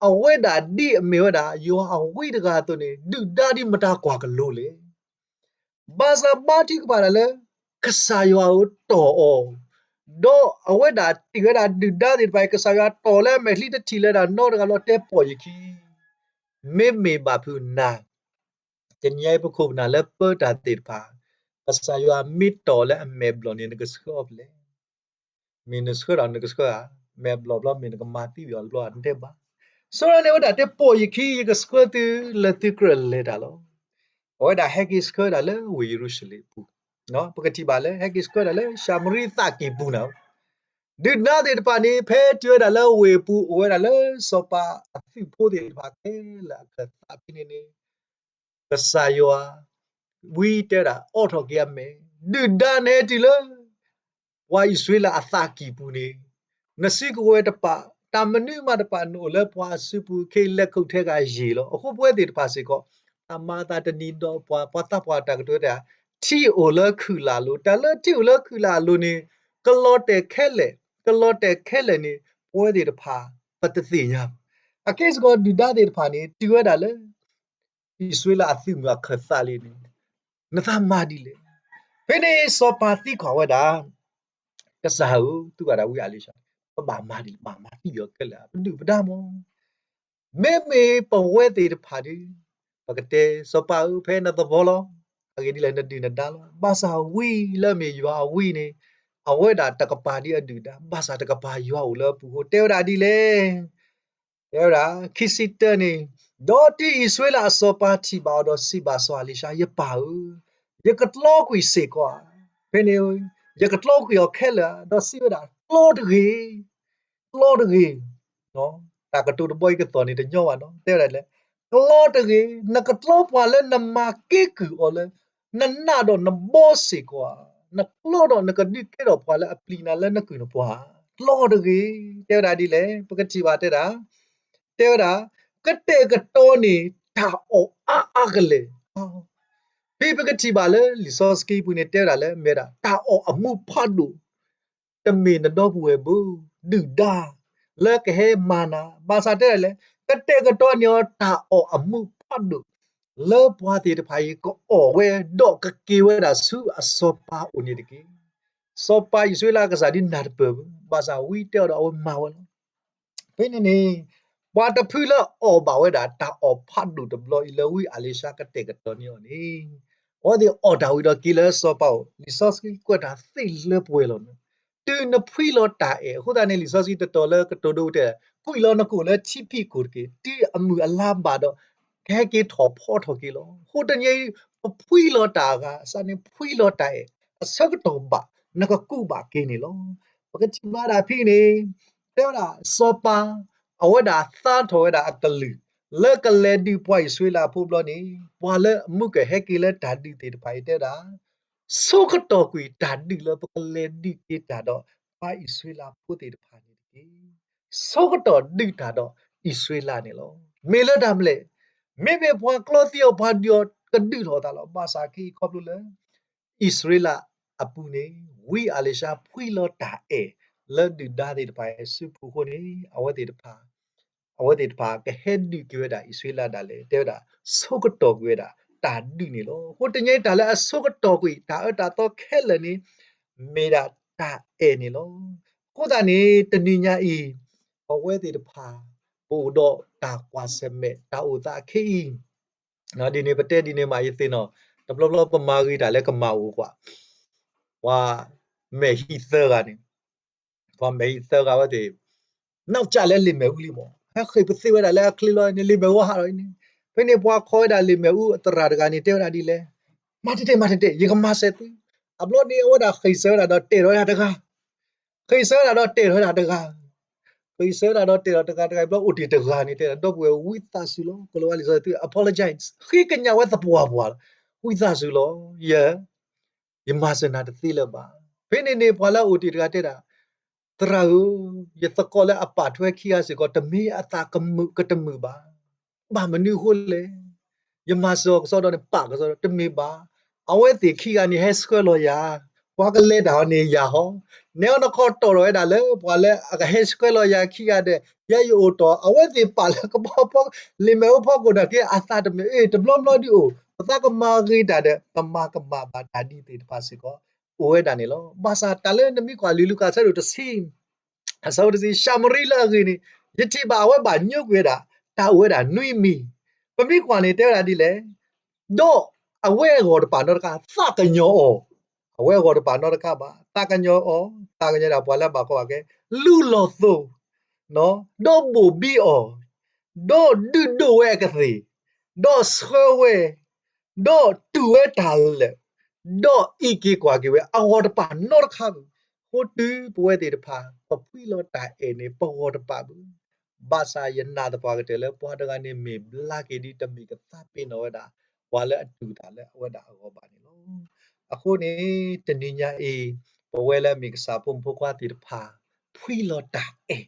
အဝဲဒၣ်ဒ်အမ့ၢ်ဝဲဒၣ် ယွၤအဝံတဂၤအသိးန့ၣ် ဒုၣ်ဒါဒ်မတၤကွၢ်ကလိလဲၣ်. ဘၣ်ဆၣ်ဘါထုကဖၣ်ဒၣ်လၢ ကစၢ်ယွၤဧၢတီၢ်အီၤ, ဒီးအဝဲဒၣ်တ့ၢ်ဝဲဒၣ်ဒုၣ်ဒါသ့ၣ်တဖၣ်အံၤ ကစၢ်ယွၤတီၢ်လၢအမဲာ်ချံတထံၣ်လၢတၢ်နီတဂၤလီၤ တဲပိာ်ယခံ, မ့မ့ၢ်ဘၣ်ဖုးနၤ, တနံၤအံၤပခိၣ်ပနၢ်လၢပၢတၢ်သ့ၣ်တဖၣ်, ကစၢ်ယွၤမ့ၢ်တီၢ်လၢအမဲာ်ဘျီၣ်န့ၣ် နကဆှၢအီၤဖဲလဲၣ်. မ့ၢ်နဆှၢဒီးနကဆှၢဧါ, မဲာ်ဘျီၣ်ဘျီ မ့ၢ်နကမၤသံဝံၤအီၤတဘျီဧါ နတဲဘၣ်. စီၤရၣ်န့ၣ်ဝဲဒၣ်တဲပိာ်ယခံ ယကဆှၢသုလၢသုကြၢးလဲၤတၢ်လီၤ. အဝဲဒၣ်ဟဲက့ၤဆှၢဒၣ်လၢဝ့ၢ်ယရူၤၡလ့ၣ်အပူၤ, ပကထံၣ်ဘၣ်လၢ ဟဲက့ၤဆှၢဒၣ်လၢၡၤမရံသးကံၢ်ပူၤန့ၣ်, ဒုၣ်ဒါသ့ၣ်တဖၣ်န့ၣ် ဖဲတုၤဝဲဒၣ်လၢဝ့ၢ်အပူၤ အိၣ်ဝဲဒၣ်လၢစီၤပၤအသုးဖိသ့ၣ်တဖၣ်ခဲလၢာ်အခၢၣ်သးဖဲန့ၣ်န့ၣ် ကစၢ်ယွၤ ဝံတဲဒၣ် အိးထီၣ်က့ၤအမဲာ်, ဒုၣ်ဒါနဟဲတုၤလၢ ပှၤအံၣ်စရ့လးအသးကံၢ်ပူၤန့ၣ်, နစုကဝဲၤတပာ်, တၢ်မနုၤမးတပာ် နအိၣ်လၢပှၤအစုပူၤ ခဲအံၤလဲၤခုးထဲဂၤယံာ်လီၤ. အဃိပဝဲသ့ၣ်တဖၣ်စ့ၢ်ကီး တၢ်မၤအသးတနံၤဒီးပှၤ, ပှၤသးပှၢ်တၢ်ကတိၤတဲ, ထံအိၣ်လၢခုၣ်လၢ်အလိၤ, တၢ်လၢထံအိၣ်လၢခုၣ်လၢ်အလိၤန့ၣ် ကလီၤတဲာ်ခဲလၢာ်, ကလီၤတဲာ်ခဲလၢာ်န့ၣ် ပဝဲသ့ၣ်တဖၣ် ပတသ့ၣ်ညါဘၣ်. အခဲစ့ၢ်ကီးဒုၣ်ဒါသ့ၣ်တဖၣ်န့ၣ် တုၤဝဲဒၣ်လၢ အံၣ်စရ့လးအသုးမုၢ်အခၢၣ်သးလံန့ၣ်, နသးမၤဒ်လဲၣ်. ဖဲန့ၣ်စီၤပၤသံကွၢ်ဝဲဒၣ်, ကစၢ်ဧၢ, သုကွၢ်ဒၣ်ဝံအၤလ့းၡါ, ပဘၣ်မၤဒ်လဲၣ်, ဘၣ်မၤသံယီၤခဲလၢာ်, ပဒုၣ်ပဒါမး. မ့မ့ၢ်ပဝဲသ့ၣ်တဖၣ်ဒီး ပကတဲ စီၤပၤဧၢ, ဖဲနသဝီလီၤ. အဂ့ၢ်ဒ်လဲၣ် နဒုၣ်နဒါလီၤ. ဘၣ်ဆၣ်ဝံလၢအမ့ၢ်ယွၤအဝံန့ၣ်, အဝဲဒၣ်တကပၤဒ်အဒုၣ်ဒါ, ဘၣ်ဆၣ်တကပၤယွၤအိၣ်လၢအပူၤအဃိ တဲဝဲဒၣ်ဒ်လဲၣ် တဲဝဲဒၣ် ခံဆံတၢန့ၣ်, ဒီးတုၤအံၣ်စရ့လးအစီၤပၤထံၣ်ဘၣ်အီၤဒီးစံးဘၣ်စီၤအလံၤၡါ, ယပၢ်ဧၢ, ယကကျီကွံာ်စ့ၢ်ကီးဧါ. ဖဲန့ၣ် ယကကျီကွံာ်အီၤခဲလၢာ်ဧါ. ဒီးစံးဝဲဒၣ် ကျီတဂ့ၤ, ကျီတဂ့ၤ. တၢ်ကတိၤတဘီအံၤကသီၣ်န့ၣ်တညီဘၣ်နီၤ, တဲဝဲဒၣ်လဲၣ်, ကျီတဂ့ၤ, နကကျီပှၤလၢနမၤက့ၤကုၢ်အီၤလၢ နနးဒီးနဘီစ့ၢ်ကီးဧါ. နကျီဒီးနကဒုးကဲထီၣ်ပှၤလၢအပျံၤနၤလၢနကုၢ်နပှၤဧါ. ကျီတဂ့ၤ. တဲဝဲဒၣ်ဒ်လဲၣ်, ပကထံၣ်ဘၣ်တဲဒၣ်, တဲဝဲဒၣ် ကတဲာ်ကတီၤန့ၢ်တၢ်အီၣ်အါအါကလဲာ်. ဖဲပကထံၣ်ဘၣ်လၢလံာ်စီဆှံပူၤန့ၣ် တဲဝဲဒၣ်လၢ မ့ၢ်ဒၣ်တၢ်အီၣ်အမူးဖးဒိၣ်, တမ့ၢ်နဒီပုၢ်ဝဲၢ်ဘၣ်, ဒုၣ်ဒါလၢကဟဲမၤနၤ, ဘၣ်ဆၣ်တဲဒၣ်လဲၣ်, ကတဲာ်ကတီၤန့ၢ်အီၤတၢ်အီၣ်အမူးဖးဒိၣ် လၢပှၤသ့ၣ်တဖၣ်အံၤကအီၣ်ဝဲ ဒီးကက့ၤဝဲဒၣ်ဆူအစီၤပၤအိၣ်န့ၣ်တက့ၢ်. စီၤပၤအံၣ်စရ့လးအကစၢ်ဒ်နၢ်တပၢၢ်ဘၣ်, ဘၣ်ဆၣ်ဝံတဲအီၤဒီးအဝဲမၤဝဲလီၤ. ဖဲန့ၣ်န့ၣ် ပှၤတဖုလၢအီၣ်ဘၣ်ဝဲဒၣ်တၢ်အီၣ်ဖးဒိၣ်တဘျီအံၤလၢဝံအလံၤၡါကတဲာ်ကတီၤန့ၢ်အီၤန့ၣ်, အဝဲသ့ၣ်အီၣ်တၢ်ဝံၤဒီးက့ၤလၢစီၤပၤအိၣ်, လံာ်စီဆှံကွဲးတၢ်သ့ၣ်လၢပှဲၤလီၤန့ၣ်, တုၤနဖှံလီၤတၢ်အဲၣ်, အဃိသတးန့ၣ် လံာ်စီဆှံတတီၤလၢကတိၤဒိတဲ, ကွံာ်လီၤနကိာ်လၢထံဖံးခိၣ်တက့ၢ်, တုၤအမုၢ်အလါဘၣ်ဒီး ကဟဲက့ၤထီၣ်ဖီထီၣ်က့ၤလီၤ. အဃိတနံၤအံၤ ပဖှံလီၤတၢ်အဂၤ အစးန့ၣ်ဖှံလီၤတၢ်အဲၣ် အဆၢကတီၢ်ဘၣ် နကကူးဘၣ်က့ၤန့ၣ်လီၤ. ပကထံၣ်ဘၣ်ဒၣ်ဖဲန့ၣ် တဲဝဲဒၣ်စီၤပၤ အဝဲဒၣ်သါထီၣ်ဝဲဒၣ်အကလုၢ် လၢကလဲၤဒုးပှၤအံၣ်စရ့လးဖိဘျီန့ၣ်, ပှၤလၢအမူကဟဲက့ၤလၢတၢ်ဒုးသ့ၣ်တဖၣ်အံၤတဲဝဲဒၣ် ဆိကတီၢ်ကွံာ်တၢ်ဒုးလၢပကလဲၤဒုးက့ၤတၢ်ဒီးပှၤအံၣ်စရ့လးဖိသ့ၣ်တဖၣ်န့ၣ်တက့ၢ်. ဆိကတီၢ်ဒုးတၢ်ဒီးအံၣ်စရ့လးန့ၣ်လီၤ. မ့ၢ်လၢတၢ်မနုၤလဲၣ်, မ့မ့ၢ်ပှၤကျီသံအီၤ ပှၤဒုးအီၤ ကဒုးထီၣ်အသးလီၤ. ဘၣ်ဆၣ်ခဲအံၤခီဖျိလၢ အံၣ်စရ့လးအပူၤန့ၣ် ဝံအလံၤၡါဖှံလီၤတၢ်အဲၣ်လၢဒုၣ်ဒါသ့ၣ်တဖၣ်အစုပူၤအဃိန့ၣ် အဝဲသ့ၣ်တဖၣ် အဝဲသ့ၣ်တဖၣ်ကဟဲဒုးက့ၤဝဲဒၣ်အံၣ်စရ့လးဒၣ်လဲာ် တဲဝဲဒၣ် ဆိကတီၢ်ကွံာ်ဝဲဒၣ်တၢ်ဒုးန့ၣ်လီၤ. အဃိတနံၤအံၤတၢ်လၢအဆိကတီၢ်ကွံာ်တၢ်အၢတၢ်သီခဲလၢာ်န့ၣ် မ့ၢ်ဒၣ်တၢ်အဲၣ်န့ၣ်လီၤ. အဃိသတးန့ၣ် တနံၤညါအံၤ ပဝဲသ့ၣ်တဖၣ် ပအိၣ်ဒီးတၢ်ကွၢ်ဆၢၣ်မဲာ် တၢ်အိၣ်သးခဲအံၤ ဒ်န့ၣ်ပတဲဒ်န့ၣ်မး ယသ့ၣ်နီၣ် တဘျီဘျီပမၤဂ့ၤတၢ်လၢကမၤအိၣ်ကွၢ် ပှၤမဲာ်ဟံၣ်သၢဂၤန့ၣ် ပှၤမဲာ်ဟံၣ်သၢဂၤဝဲသ့ၣ် နီၢ်ကစၢ်လၢလံာ်မဲာ်အူလံမး ဟဲဃ့ၢ်ပသ့ဝဲဒၣ်လၢအချ့လီၤန့ၣ် လံာ်မဲာ်အူဟးထီၣ်အံၤန့ၣ် ဖဲန့ၣ်ပှၤခိးဝဲဒၣ်လံာ်မဲာ်အူအသရၣ်တဂၤန့ၣ် တဲဝဲဒၣ်ဒ်လဲၣ် မၤတတဲာ်မၤတတဲာ် ယကမၤစၢၤသု အဘျီန့ၣ် အဝဲဒၣ်ဃ့ၢ်ဆၢဝဲဒၣ်ဒီးတဲာ်ထီၣ်ဝဲဒၣ်တဂၤ ဃ့ၢ်ဆၢဝဲဒၣ်ဒီးတဲာ်ထီၣ်တဂၤ ဃ့ၢ်ဆၢဝဲဒၣ်ဒီးတဲာ်ထီၣ်တဂၤတဂၤ ဘျီအိၣ်တ့ၢ်တဂၤန့ၣ် တဲဒၣ် ဒီပုၢ်ဝဲၢ်ဝံသးစူၤလီၤ ကလီၤဝါလံာ်စီဆှံသု apologize ဃ့ကညးဝဲသပှၢ်ပှၢ်လီၤ ဝံသးစူၤလီၤ ယ ယမၤစၢၤနၤတသ့လၢၤဘၣ်. ဖဲန့ၣ်န့ၣ် ပှၤလၢအအိၣ်တ့ၢ်တဂၤတဲဒၣ် သရၣ်ဧၢ, ယသကိးလၢအပာ်ထွဲခံဂၤစ့ၢ်ကီး တမ့ၢ်အသးကမုာ်ကတမုာ်ဘၣ်. ဘၣ်မနုၤအဃိလဲၣ်. ယမၤစၢၤအီၤကစီဒီန့ၣ် ပာ်ကစီဒီ တမ့ၢ်ဘၣ်. အဝဲသ့ၣ်ခံဂၤန့ၣ် ဟဲဆှၢလီၤယၤ, ပှၤကလဲၤတၢ်အီၤန့ၣ်ယၤဟီ, နဲအီၤနခီတီၢ်ထီၣ်ဝဲဒၣ်လၢ ပှၤလၢအကဟဲဆှၢလီၤယၤခံဂၤဒီး ယဲယအိၣ်တီၢ် အဝဲသ့ၣ်ပာ်လၢကဘီဖီ လံာ်မဲာ်အိဖီခိၣ်န့ၣ်က့ အသးတမုာ် အ့ၣ် တဘျီဘျီဒုးအိၣ် ပသးကမၤဂ့ၤတၢ်ဒီး ပမၤကမၣ်ဘၣ်တၢ်ဒ်သ့ၣ်တဖၣ်စ့ၢ်ကီး အိၣ်ဝဲဒၣ်န့ၣ်လီၤ. ဘၣ်ဆၣ်တၢ်လၢနမ့ၢ်ကွၢ်လံာ်လူၤကၣ်ဆၢဒိၣ်တဆံ အဆၢဖိတဆံ ၡၤမရံလၢအဂ့ၤန့ၣ် ယထံၣ်ဘၣ်အဝဲဘၣ်ညိကွံာ်ဝဲဒၣ် တၢ်အိၣ်ဝဲဒၣ်နွံမံၤ, ပမ့ၢ်ကွၢ်န့ၣ်တဲဝဲဒၣ်ဒ်လဲၣ်, ဒီးအဝဲအဂီၢ်တပာ်နီတခါ သးကညီၤအီၤ, အဝဲအဂီၢ်တပာ်နီတခါဘၣ် သးကညီၤအီၤ, သးကညီၤဒၣ်ပှၤလၢအဘၣ်ကီဘၣ်ခဲ, လူလီၤသိး, ဒီးဘိၣ်ဘံအီၤ, ဒီးဒုးဒိၣ်ဝဲအကသ့ၣ်, ဒီးဆှၢဝဲ, ဒီးတူၢ်ဝဲတၢ်လၢာ်, ဒီးအံးက့ၤကွၢ်က့ၤဝဲ အဂီၢ်တပာ်နီတခါဘၣ်. အဃိတုၤပဝဲသ့ၣ်တဖၣ် ပဖှံလီၤတၢ်အဲၣ်န့ၣ် ပဂီၢ်တပာ်ဘၣ်. ဘၣ်ဆၣ်ယနာ်သပှၢ်ကတၢၢ်လၢပှၤတဂၤန့ၣ်မ့ၢ်ဘျါက့ၤဒ်တမ့ၢ်ကသးပ့ၤနီၣ်ဝဲဒၣ် ပှၤလၢအတူၢ်တၢ်လၢအဝဲဒၣ်အဂီၢ်ဘၣ်န့ၣ်လီၤ. အဃိန့ၣ် တနံၤညါအံၤ ပဝဲလၢအမ့ၢ်ကစၢ်ဖိမုၣ်ဖိခွါသ့ၣ်တဖၣ် ဖှံလီၤတၢ်အဲၣ်,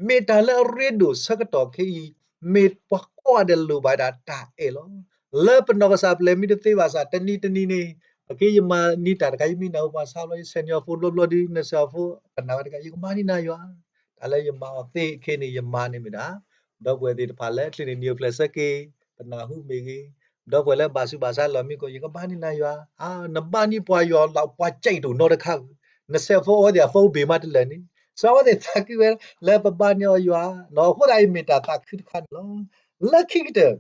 မ့ၢ်တၢ်လၢအရ့ဒိၣ်ဆၢကတီၢ်ခဲအံၤ မ့ၢ်ပှၤကိးဂၤဒဲးလိၣ်ဘၣ်ဒၣ်တၢ်အဲၣ်လီၤ. လၢပနီၢ်ကစၢ်ပလဲၤမံတသ့ဘၣ်ဆၣ် တနံၤတနံၤန့ၣ် အက့ယမၤန့ၢ်တၢ်တခါ ယမံနၢ်ဟူပှၤဆါဘျီ ယဆဲးန့ၢ်အီၤဖိတဘျီဘျီဒုး နဆဲးအီၤဖိ ကနၣ်ဝဲတခါ ယကမၤန့ၢ်နၤယွၤ, တၢ်လၢယမၤအီၤသ့ခဲအံၤန့ၣ် ယမၤန့ၢ်မ့ၢ်ဒၣ် ဒီပုၢ်ဝဲၢ်သ့ၣ်တဖၣ်လၢချ့န့ၣ် နံၤအိၣ်ဖျဲၣ်ဆၢက့ၤ ပနၢ်ဟူမ့ၢ်ဂ့ၤ, ဒီပုၢ်ဝဲၢ်လၢဘၣ်ဆူးဘၣ်ဆါလီၤမံကိး ယကမၤန့ၢ်နၤယွၤ, နဘၣ်န့ၢ်ပှၤယွၤလီၤ ပှၤကဲးတအိၣ်နီတခါဘၣ်, နဆဲးအီၤဖိအဝဲသ့ၣ်အ phone ဘ့ၣ်မးတလၢာ်န့ၣ်, စးဝဲသ့ၣ်သးခုဝဲလၢပဘၣ်န့ၢ်အီၤယွၤ, အဃိသတးအံၤမ့ၢ်တၢ်သးခုတခါန့ၣ်လီၤ. လၢခံကတၢၢ်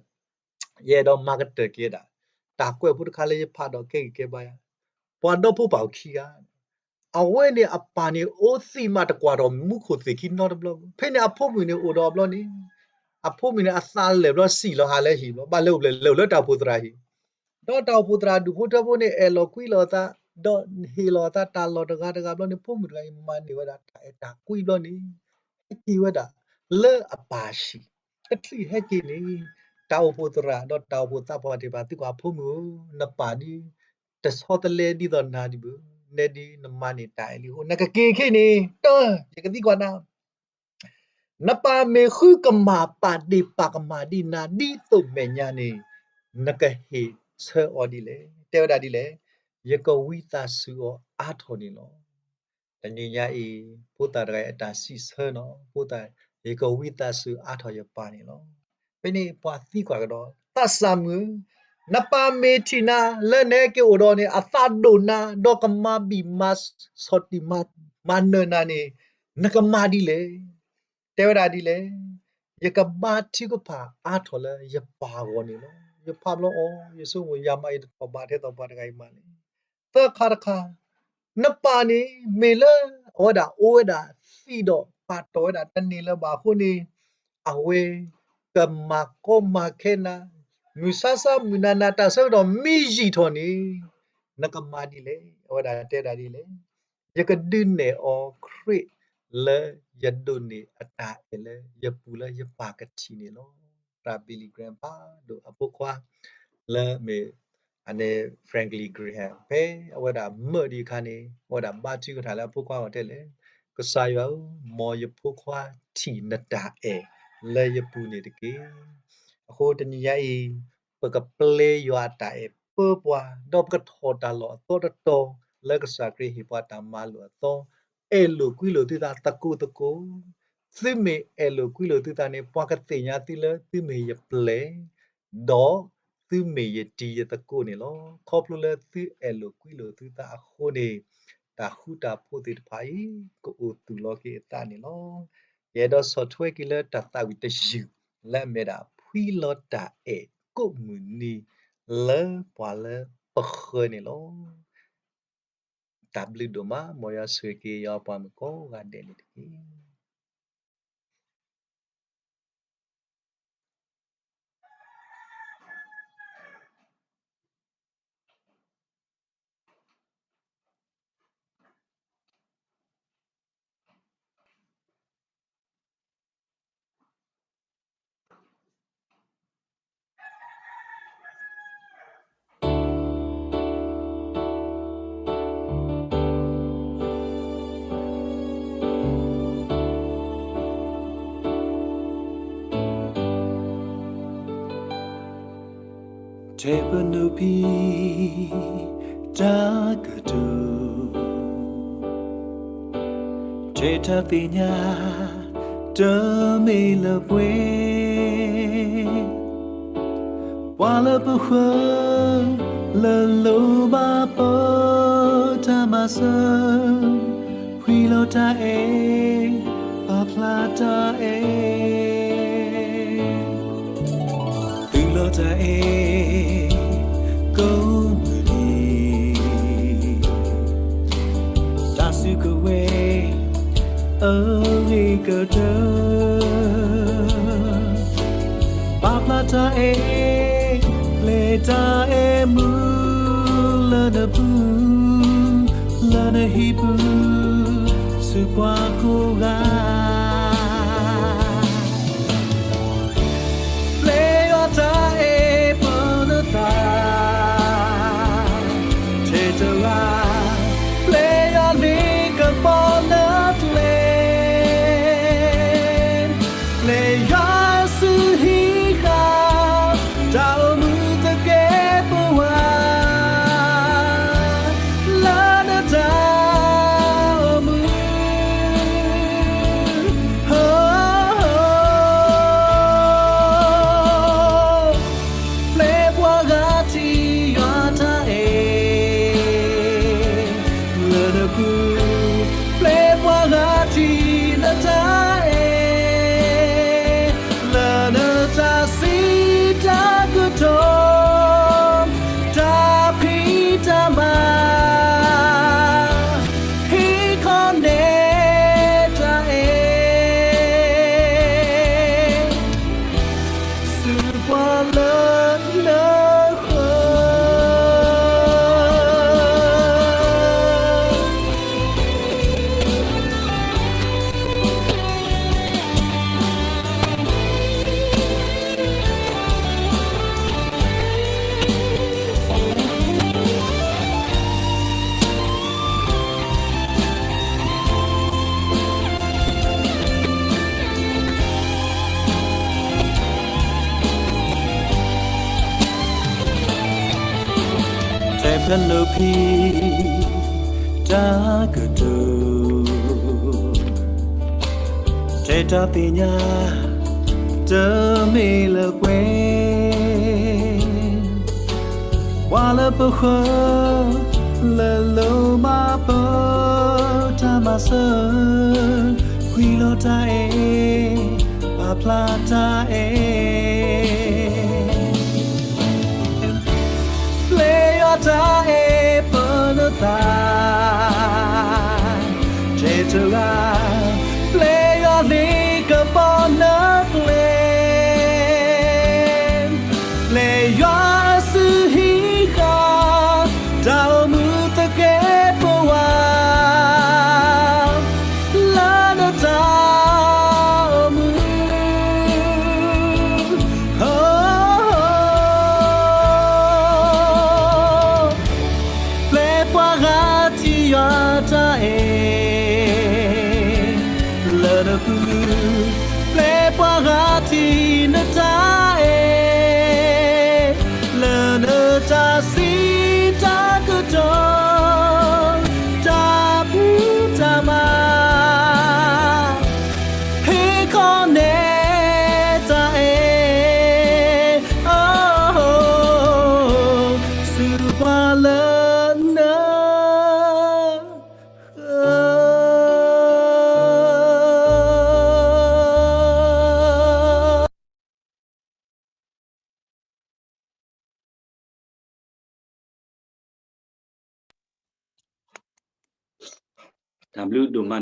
ယအဲၣ်ဒိးမၤကတၢၢ်က့ၤဝဲဒၣ် တၢ်ကွဲးဖိတခါလၢယဖးဒီးကဲဂံၢ်ကဲဘါယၤ, ပှၤဒီဖိပၢ်အိၣ်ခံဂၤ, အဝဲန့ၣ်အပၢ်န့ၣ်အိၣ်သံးမးတကွၢ်ဒီးမူခိၣ်သ့ၣ်ခံနီတဘျီ, ဖဲန့ၣ်အဖိမုၣ်န့ၣ်အိၣ်ဒီးအဘျီန့ၣ် အဖိမုၣ်န့ၣ် အသးလၢာ်ဘျီ စံၣ်လီၤဟးလၢဟံၣ်ဘျီ ဘၣ်လၢအိၣ်ဖျဲၣ်လဲၤအိၣ်လၢတၢ်အိၣ်ဖှိၣ်သရၣ်ဟံၣ်, ဒီးတၢ်အိၣ်ဖှိၣ်သရၣ်ဒူၣ်ဖိထၢဖိန့ၣ် အဲၣ်လီၤကွံလိာ်အသး, ဒီးဟ့ၣ်လီၤအသးတၢ်လီၢ်တဂၤတဂၤဘျီန့ၣ် ဖိမုၣ်တဂၤအံၤမၤန့ၢ်ဝဲဒၣ်တၢ်အဲၣ်တၢ်ကွံဘျီန့ၣ် ဟဲက့ၤဝဲဒၣ်လၢအပၢ်ဆံၣ်, တချုးဟဲက့ၤန့ၣ် တၢ်အိၣ်ဖှိၣ်သရၣ်ဒီးတၢ်အိၣ်ဖှိၣ်သးပှၢ်သ့ၣ်တဖၣ်သံကွၢ် ဖိမုၣ်ဧၢ, နပၢ်ဒ် တဆီတလဲဒ်သိးနၤဒံးဘၣ်, နဲဒ်နမၤန့ၢ်တၢ်အဲၣ်လံအဃိ နကက့ၤခဲအံၤန့ၣ် တၢ် ယကသံကွၢ်နၤ နပၢ်မ့ၢ်ဃုကမၣ်ပာ်ဒ့ၣ်ပာ်ကမၣ်ဒံးနၤဒ်သိးမဲာ်ညါန့ၣ် နကဟ့ၣ်ဆၢအီၤဒ်လဲၣ်. တဲဝဲဒၣ်ဒ်လဲၣ်, ယကဝံသးစူၤအီၤအါထီၣ်န့ၣ်လီၤ. တနံၤညါအံၤ ဖိသၣ်တဂၤအံၤအတၢ်စံးဆၢနီၤ ဖိသၣ်, ယကဝံသးစူၤအါထီၣ်ယပၢ်န့ၣ်လီၤ. ဖဲန့ၣ်ပှၤသံကွၢ်ကဒီး သးစၢ်မုၣ်ဧၢ, နပၢ်မ့ၢ်ထံၣ်နၤလၢနဟဲက့ၤအိၣ်ဒီးန့ၣ် အသးဒိၣ်နၤ ဒီးကမၤဘံၣ်မၤဆီၣ်တံၢ်မၤနၢၤနၤန့ၣ် နကမၤဒ်လဲၣ်. တဲဝဲဒၣ်ဒ်လဲၣ်, ယကဘါထုကဖၣ်အါထီၣ်လၢယပၢ်အဂီၢ်န့ၣ်လီၤ. ယဖးဘျီအီၤ ယဆိကမိၣ် ယၤမးယတထီၣ်ဘးထဲသိးပှၤတဂၤအံၤမးလဲၣ်. သၢခါတခါ, နပၢ်န့ၣ် မ့ၢ်လၢအဝဲဒၣ်အိၣ်ဝဲဒၣ်သံဒီးပာ်တီၢ်ဝဲဒၣ်တန့ၢ်လၢၤဘၣ်အဃိန့ၣ်, အဝဲကမၤကီမၤခဲနၤ, မုၢ်ဆါဆါမုၢ်နၤနၤ တၢ်ဆၢကတီၢ်မ့ၢ်ယံာ်ထီၣ်န့ၣ် နကမၤဒ်လဲၣ်. အဝဲဒၣ်တဲဒၣ်ဒ်လဲၣ်, ယကဒုးနဲၣ်အီၤခရံာ်လၢယဒိးန့ၢ်အတၢ်အဲၣ်လၢ ယပူၤလၢယပၢ်ကထံၣ်န့ၣ်လီၤ. တၢ် Billy Graham ဖးဒိၣ်အဖိခွါ လၢမ့ၢ် အန့ၣ် Franklin Graham ဖဲအဝဲဒၣ်မၢဒံးအခါန့ၣ် အဝဲဒၣ်ဘါထုကဖၣ်လၢအဖိခွါအဂီၢ်တဲလဲၣ်, ကစၢ်ယွၤဧၢ, မ်ယဖိခွါထံၣ်နတၢ်အဲၣ်လၢယပူၤန့ၣ်တက့ၢ်. အဃိတနံၤညါအံၤ ပကပျဲယွၤအတၢ်အဲၣ်ပၢပှၤ, ဒီးပကထီၣ်တၢ်လီၢ်အသီတတီၤ လၢကစၢ်ခရံာ်ဟ့ၣ်ပှၤတၢ်မၤလိာ်အသီ, အဲၣ်လိာ်ကွံလိာ်သုသးသကိးသကိး, သုမ့ၢ်အဲၣ်လိာ်ကွံလိာ်သုသးန့ၣ် ပှၤကသ့ၣ်ညါသုလၢသုမ့ၢ်ယပျဲၢ်, ဒီးသုမ့ၢ်ယတံၤယသကိးန့ၣ်လီၤ. ခီဖျိလၢသုအဲၣ်လိာ်ကွံလိာ်သုသးအဃိန့ၣ်, တၢ်ဃူတၢ်ဖိးသ့ၣ်တဖၣ်အံၤ ကအိၣ်သူၣ်လီၤက့ၤအသးန့ၣ်လီၤ. ယအဲၣ်ဒိးဆီၣ်ထွဲက့ၤလၢတၢ်သးဝံၣ်တယုၢ် လၢအမ့ၢ်ဒၣ် ဖှံလီၤတၢ်အဲၣ်ကိးမုၢ်နံၤ လၢပှၤလၢပဃၢၤန့ၣ်လီၤ. တၢ်ဘျုးဒိၣ်မး, မ်ယွၤဆိၣ်ဂ့ၤက့ၤယွၤပှၤမုၣ်ကိးဂၤဒဲးန့ၣ်တက့ၢ်. ထဲပနုၤဖံးတၢ်ကတိၤ ထဲတၢ်သ့ၣ်ညါတမ့ၢ်လၢပှဲၤ ပှၤလၢပဃၢၤ လၢလိၣ်ဘၣ်ပတၢ်မၤစၢၤ ဖှံလီၤတၢ်အဲၣ် ပာ်ဖျါတၢ်အဲၣ် သူၣ်လီၤတၢ်အဲၣ် ကိးမုၢ်နံၤ တၢ်စုကဝဲၤ အဂ့ၤကတၢၢ် ပာ်ဖျါတၢ်အဲၣ် လၢတၢ်အဲၣ်မူလၢနပူၤ လၢနဟံၣ်ပူၤ ဆူပှၤကိးဂၤ ပျဲယွၤတၢ်အဲၣ်ပၢနသး ထဲတဂၤ ပျဲယွၤန့ၢ်ကပီၤနကျဲ ပျဲယွၤစုဟံးဃာ် တၢ်အိၣ်မူသကဲးပဝး လၢနတၢ်အိၣ်မူ စုပှၤလၢနဃၢၤ ထဲဖဲလၢဖံ တၢ်ကတိၤ ထဲတၢ်သ့ၣ်ညါ တမ့ၢ်လၢပှဲၤ ပှၤလၢပဃၢၤ လၢလိၣ်မၤပၢၤတၢ်မၤစၢၤ ကွံာ်လီၤတၢ်အဲၣ် ပာ်ဖျါတၢ်အဲၣ် ပျဲယွၤတၢ်အဲၣ်ပၢနသး တဲတဂၤ ပျဲယွၤသ့ကပီၤနကျဲ ပျဲယွၤအစုဟံးဃာ် တၢ်အိၣ်မူသကဲးပဝး လၢနတၢ်အိၣ်မူ ပျဲပှၤဂၤထံၣ်ယွၤတၢ်အဲၣ် လၢနပူၤ ပျဲပှၤဂၤထံၣ်နတၢ်အဲၣ် လၢနတၢ်စံးတၢ်ကတိၤ တၢ်ဖံးတၢ်မၤ ဟ့ၣ်ခီနဲၣ်တၢ်အဲၣ် ဆူပှၤလၢနဃၢၤ တၢ်ဘျုးဒိၣ်မး